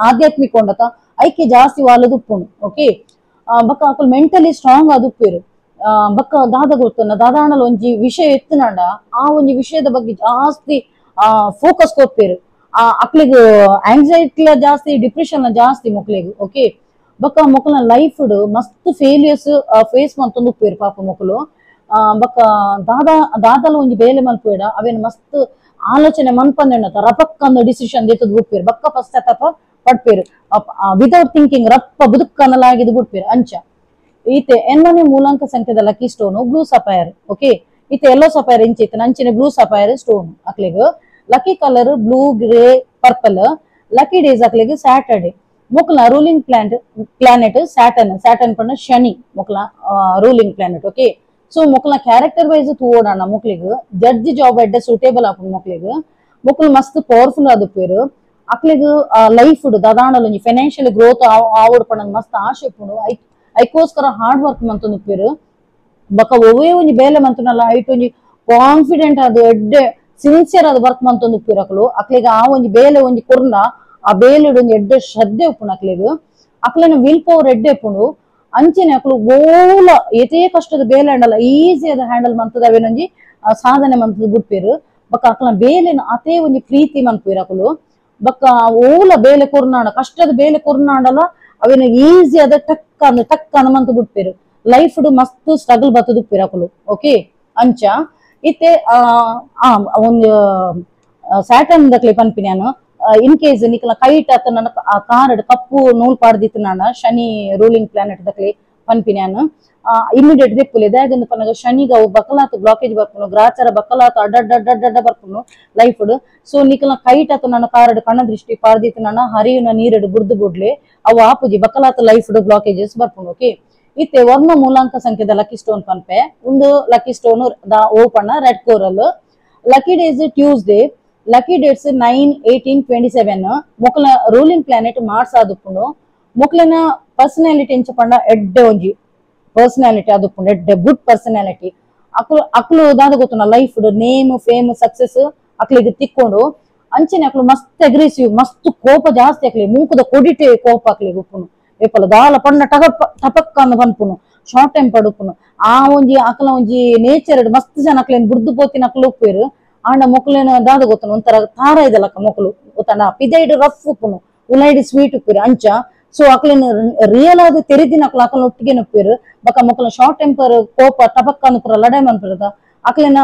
ಆಧ್ಯಾತ್ಮಿಕ ಉಂಡತ ಐಕೆ ಜಾಸ್ತಿ ವಾಲುದುಪ್ಪುಂಡು okay ಬೊಕ ಅಕುಲು ಮೆಂಟಲಿ ಸ್ಟ್ರಾಂಗ್ ಆದುಪ್ಪೇರು ಬೊಕ ದಾದ ಗೊತ್ತುನ ದಾದಾಣಲ್ ಒಂಜಿ ವಿಷಯ ಎತ್ತುನಾಂಡ ಆ ಒಂಜಿ ವಿಷಯದ ಬಗ್ಗೆ ಜಾಸ್ತಿ ಫೋಕಸ್ ಕೊರ್ಪೇರು ಅಕ್ಲಿಗ್ ಆಂಗ್ಸೈಟಿ ಜಾಸ್ತಿ ಡಿಪ್ರೆಷನ್ ಜಾಸ್ತಿ ಮೊಕ್ಲೆಗ್ ಓಕೆ ಬೊಕ ಮೊಕ್ಲನ ಲೈಫ್ ಮಸ್ತ್ ಫೇಲ್ಯೂರ್ಸ್ ಫೇಸ್ ಮಂತೊಂದು ಉಪ್ಪೇರು ಪಾಪ ಮೊಕ್ಲು ಬೊಕ ದಾದಲ ಒಂಜಿ ಬೇಲೆ ಮಲ್ಪೇಡ ಅವೇನು ಮಸ್ತ್ ಆಲೋಚನೆ ಮನ್ಪಂದ ರಪಕ್ಕಂದು ಡಿಸಿಷನ್ ದೇತದ ಬಿಡ್ಪೇರು ಬಕ್ಕ ಪಶ್ಚಾತ್ತಾಪ ಪಡ್ಪೇರು ವಿತೌಟ್ ಥಿಂಕಿಂಗ್ ರಪ್ಪ ಬುದುಕ್ಕನ್ನಲಾಗಿದ್ದು ಬಿಡ್ಪೇರು ಅಂಚ ಈತೆ ಎನ್ನನೇ ಮೂಲಾಂಕ ಸಂಖ್ಯೆದ lucky stone blue sapphire okay ಈತೆ yellow sapphire ಇಂಚ ಇತ್ತೆ ಅಂಚಿನ blue sapphire stone ಅಕ್ಲೆಗ್ lucky colour blue grey purple lucky days ಅಕ್ಲೆಗ್ ಸ್ಯಾಟರ್ಡೆ ಮೊಕ್ಲ ruling planet Saturn Saturn ಪಂಡ ಶನಿ ಮೊಕ್ಲ ruling planet okay so ಮೊಕ್ಲ character wise ತೂಡೋಣ ಮೊಕ್ಲಿಗ್ judge job ಎಡ್ಡೆ ಸೂಟೇಬಲ್ ಆಪುಂಡು ಮೊಕ್ಲಿಗ್ ಮೊಕ್ಲು ಮಸ್ತ್ ಪವರ್ಫುಲ್ ಆದುಪ್ಪೇರು ಅಕ್ಲಿಗ್ ಲೈಫ್ ದಾದಾಣಲ್ ಒಂಜಿ ಫೈನಾನ್ಷಿಯಲ್ ಗ್ರೋತ್ ಆವಡ್ ಪಂಡ ಮಸ್ತ್ ಆಶೆ ಉಪ್ಪುಂಡು ಐಕೋಸ್ಕರ ಹಾರ್ಡ್ ವರ್ಕ್ ಮಂತೊಂದುಪ್ಪೇರು ಬೊಕ ಒವ್ವೇ ಒಂಜಿ ಬೇಲೆ ಮಂತುನಲ್ಲ ಐಟ್ ಒಂಜಿ ಕಾನ್ಫಿಡೆಂಟ್ ಅದು ಎಡ್ಡೆ ಸಿನ್ಸಿಯರ್ ಆದ್ ವರ್ಕ್ ಮಂತೊಂದುಪ್ಪೇರು ಅಕ್ಲು ಅಕ್ಲಿಗ್ ಆ ಒಂಜಿ ಬೇಲೆ ಒಂಜಿ ಕೊರ್ನ ಆ ಬೇಲೆಡ್ ಒಂಜಿ ಎಡ್ಡೆ ಶ್ರದ್ಧೆ ಉಪ್ಪುಂಡು ಅಕ್ಲೆಗ್ ಅಕ್ಲೆನ will power ಎಡ್ಡೆ ಉಪ್ಪುಂಡು ಅಂಚನೆ ಅಕ್ಲು ಓಲ ಏತೇ ಕಷ್ಟದ ಬೇಲೆ ಹ್ಯಾಂಡಲ್ ಈಸಿ ಅದ ಹ್ಯಾಂಡಲ್ ಮಂತದ ಅವೇನೊಂಜಿ ಸಾಧನೆ ಮಂತದ ಬುಡ್ಪೇರು ಬೊಕ ಅಕ್ಲ ಬೇಲೆನ ಅತೇ ಒಂಜಿ ಪ್ರೀತಿ ಮನ್ಪೇರು ಅಕ್ಲು ಬೊಕ ಓಲ ಬೇಲೆ ಕೊರ್ನಾಡ ಕಷ್ಟದ ಬೇಲೆ ಕೊರ್ನಾಡಲ ಅವೇನ ಈಸಿ ಅದ ಟಕ್ ಅಂದ್ ಟಕ್ ಅಂದ್ ಮಂತ ಬುಡ್ಪೇರು ಲೈಫ್ ಮಸ್ತ್ ಸ್ಟ್ರಗಲ್ ಬತ್ತದ ಉಪ್ಪೇರು ಅಕ್ಲು ಓಕೆ ಅಂಚ ಇತ್ತೆ ಒಂದು ಸ್ಯಾಟರ್ನ್ ದಕ್ಲೆ ಪನ್ಪಿನಿ ನಾನು ಇನ್ ಕೇಸ್ ನಿಕ್ಲ ಕೈಟ್ ಅತ್ತ ನನ್ನ ಕಾರಡ್ ಕಪ್ಪು ನೂಲ್ ಪಾಡ್ದಿತ್ತು ನಾನು ಶನಿ ರೂಲಿಂಗ್ ಪ್ಲಾನೆಟ್ ದಕ್ಲೆ ಪನ್ಪಿನಿ ನಾನು ಇಮಿಡಿಯೇಟ್ ದೆಪ್ಪುಲೆ ದಾಯಗಂದು ಪನ್ನಗ ಶನಿಗ ಅವು ಬಕಲಾತ್ ಬ್ಲಾಕೇಜ್ ಬರ್ಪುನು ಗ್ರಾಚಾರ ಬಕಲಾತ್ ಅಡ್ಡ ಅಡ್ಡ ಅಡ್ಡ ಬರ್ಪುನು ಲೈಫ್ ಸೊ ನಿಕ್ಲ ಕೈಟ್ ಅತ್ತ ನನ್ನ ಕಾರಡ್ ಕಣ್ಣ ದೃಷ್ಟಿ ಪಾಡ್ದಿತ್ತು ನಾನು ಹರಿಯುನ ನೀರಡ್ ಬುಡ್ದು ಬುಡ್ಲೆ ಅವು ಆಪುಜಿ ಬಕಲಾತ್ ಲೈಫ್ ಬ್ಲಾಕೇಜಸ್ ಬರ್ಪುನು ಓಕೆ ಇತ್ತೆ ವರ್ಮ ಮೂಲಾಂಕ ಸಂಖ್ಯೆದ ಲಕ್ಕಿ ಸ್ಟೋನ್ ಪನ್ಪೆ ಒಂದು lucky stone the ಓಪಣ್ಣ red coral lucky days Tuesday lucky dates 9 18 27 ಮೊಕ್ಲ ruling planet Mars ಆದುಪ್ಪುಂಡು ಮೊಕ್ಲನ personality ಎಂಚ ಪಂಡ ಎಡ್ಡೆ ಒಂಜಿ ಪರ್ಸನಾಲಿಟಿ ಆದುಪ್ಪುಂಡು ಎಡ್ಡೆ ಗುಡ್ ಪರ್ಸನಾಲಿಟಿ ಅಕ್ಲು ಅಕ್ಲು ದಾದ ಗೊತ್ತುನ life name fame success ಅಕ್ಲಿಗೆ ತಿಕ್ಕೊಂಡು ಅಂಚನೆ ಅಕ್ಲು ಮಸ್ತ್ ಅಗ್ರೆಸಿವ್ ಮಸ್ತ್ ಕೋಪ ಜಾಸ್ತಿ ಅಕ್ಲಿ ಮೂಕದ ಕೊಡಿಟೆ ಕೋಪ ಅಕ್ಲಿಗೆ ಉಪ್ಪುನು ಏಪಲ ದಾಲ ಪಂಡ ಟಗಪ್ಪ ಟಪಕ್ಕ ಅಂದ್ ಪನ್ಪುನು ಶಾರ್ಟ್ ಟೆಂಪರ್ಡ್ ಉಪ್ಪುನು ಆ ಒಂಜಿ ಅಕಲ ಒಂಜಿ ನೇಚರ್ ಮಸ್ತ್ ಜನ ಅಕ್ಲೇನ್ ಬುಡ್ದು ಪೋತಿನ ಅಕ್ಲು ಉಪ್ಪೇರು ಆಂಡ ಮೊಕ್ಲೇನ ದಾದ ಗೊತ್ತನು ಒಂಥರ ತಾರ ಇದಲಕ್ಕ ಮೊಕ್ಲು ಗೊತ್ತಂಡ ಪಿದೈಡ್ ರಫ್ ಉಪ್ಪುನು ಉಲೈಡ್ ಸ್ವೀಟ್ ಉಪ್ಪೇರು ಅಂಚ ಸೊ ಅಕ್ಲೇನ್ ರಿಯಲ್ ಆದ್ ತೆರಿದಿನ ಅಕ್ಲ ಅಕಲ್ನ ಒಟ್ಟಿಗೆ ಉಪ್ಪೇರು ಬೊಕ ಮೊಕ್ಲ ಶಾರ್ಟ್ ಟೆಂಪರ್ ಕೋಪ ಟಪಕ್ಕ ಅನ್ಪುರ ಲಡಾಯಿ ಮನ್ಪುರದ ಅಕ್ಲೇನ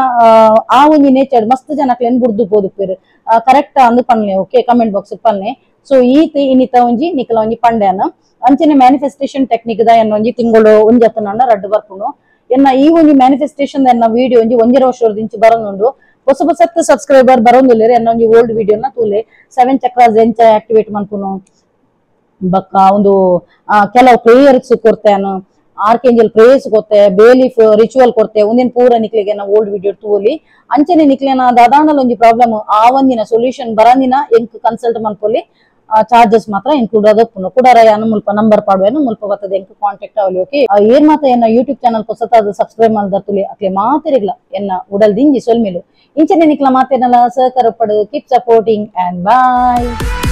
ಆ ಒಂಜಿ ನೇಚರ್ ಮಸ್ತ್ ಜನ ಅಕ್ಲೇನ್ ಬುಡ್ದು ಪೋದುಪ್ಪೇರು ಕರೆಕ್ಟ್ ಅಂದ್ ಪನ್ಲೆ ಓಕೆ ಕಮೆಂಟ್ ಬಾಕ್ಸ್ ಪನ್ಲೆ ಸೊ ಈತ ಇನ್ನಿತ ಒಂಜಿ ನಿಕಲ ಒಂಜಿ ಪಂಡ್ಯಾನ ಅಂಚನೆ ಮ್ಯಾನಿಫೆಸ್ಟೇಷನ್ ಟೆಕ್ನಿಕ್ ದ ಎನ್ನ ಒಂಜಿ ತಿಂಗಳು ಒಂಜಿ ಅತ್ತನಂಡ ರಡ್ಡು ಬರ್ಪುಂಡು ಎನ್ನ ಈ ಒಂಜಿ ಮ್ಯಾನಿಫೆಸ್ಟೇಷನ್ ಎನ್ನ ವಿಡಿಯೋ ಒಂಜಿ ಒಂಜರ ವರ್ಷದ ಬರೋದುಂಡು ಹೊಸ ಹೊಸತ್ತು ಸಬ್ಸ್ಕ್ರೈಬರ್ ಬರೋಂದುಲ್ಲೇರು ಎನ್ನ ಒಂಜಿ ಓಲ್ಡ್ ವಿಡಿಯೋನ ತೂಲೆ 7 ಚಕ್ರಾಸ್ ಎಂಚ ಆಕ್ಟಿವೇಟ್ ಮನ್ಪುನು ಬಕ್ಕ ಒಂದು ಕೆಲವು ಪ್ರೇಯರ್ಸ್ ಕೊಡ್ತೇನು ಆರ್ಕೇಂಜಲ್ ಪ್ರೇಯರ್ಸ್ ಕೊರ್ತೆ ಬೇಲೀಫ್ ರಿಚುವಲ್ ಕೊರ್ತೆ ಒಂದಿನ ಪೂರ ನಿಕ್ಲಿಗೆ ಓಲ್ಡ್ ವಿಡಿಯೋ ತೂಲಿ ಅಂಚನೆ ನಿಕ್ಲೆನ ದಾದಾಂಡಲ ಒಂಜಿ ಪ್ರಾಬ್ಲಮ್ ಆ ಒಂದಿನ ಸೊಲ್ಯೂಷನ್ ಬರಂದಿನ ಎಂಕ್ ಕನ್ಸಲ್ಟ್ ಮನ್ಪೊಲಿ ಚಾರ್ಜಸ್ ಮಾತ್ರ ಇನ್ಕ್ಲೂಡ್ ಆದ ಕುಡಾರ ಯಾನು ಮುಲ್ಪ ನಂಬರ್ ಪಾಡುವೆನು ಮುಲ್ಪ ಬರ್ತದೆ ಎಂಕ್ ಕಾಂಟ್ಯಾಕ್ಟ್ ಅವಲಿ ಓಕೆ ಏನ್ ಮಾತ ಎನ್ನ ಯೂಟ್ಯೂಬ್ ಚಾನಲ್ ಹೊಸತಾದ ಸಬ್ಸ್ಕ್ರೈಬ್ ಮಾಡ್ದರ್ತುಲಿ ಅಕ್ಲೆ ಮಾತಿರಿಗ್ಲ ಎನ್ನ ಉಡಲ್ ದಿಂಜಿ ಸೊಲ್ಮಿಲು ಇಂಚನೆ ನಿಕ್ಲ ಮಾತೇನಲ್ಲ ಸಹಕಾರ ಪಡು ಕೀಪ್ ಸಪೋರ್ಟಿಂಗ್ ಅಂಡ್ ಬಾಯ್.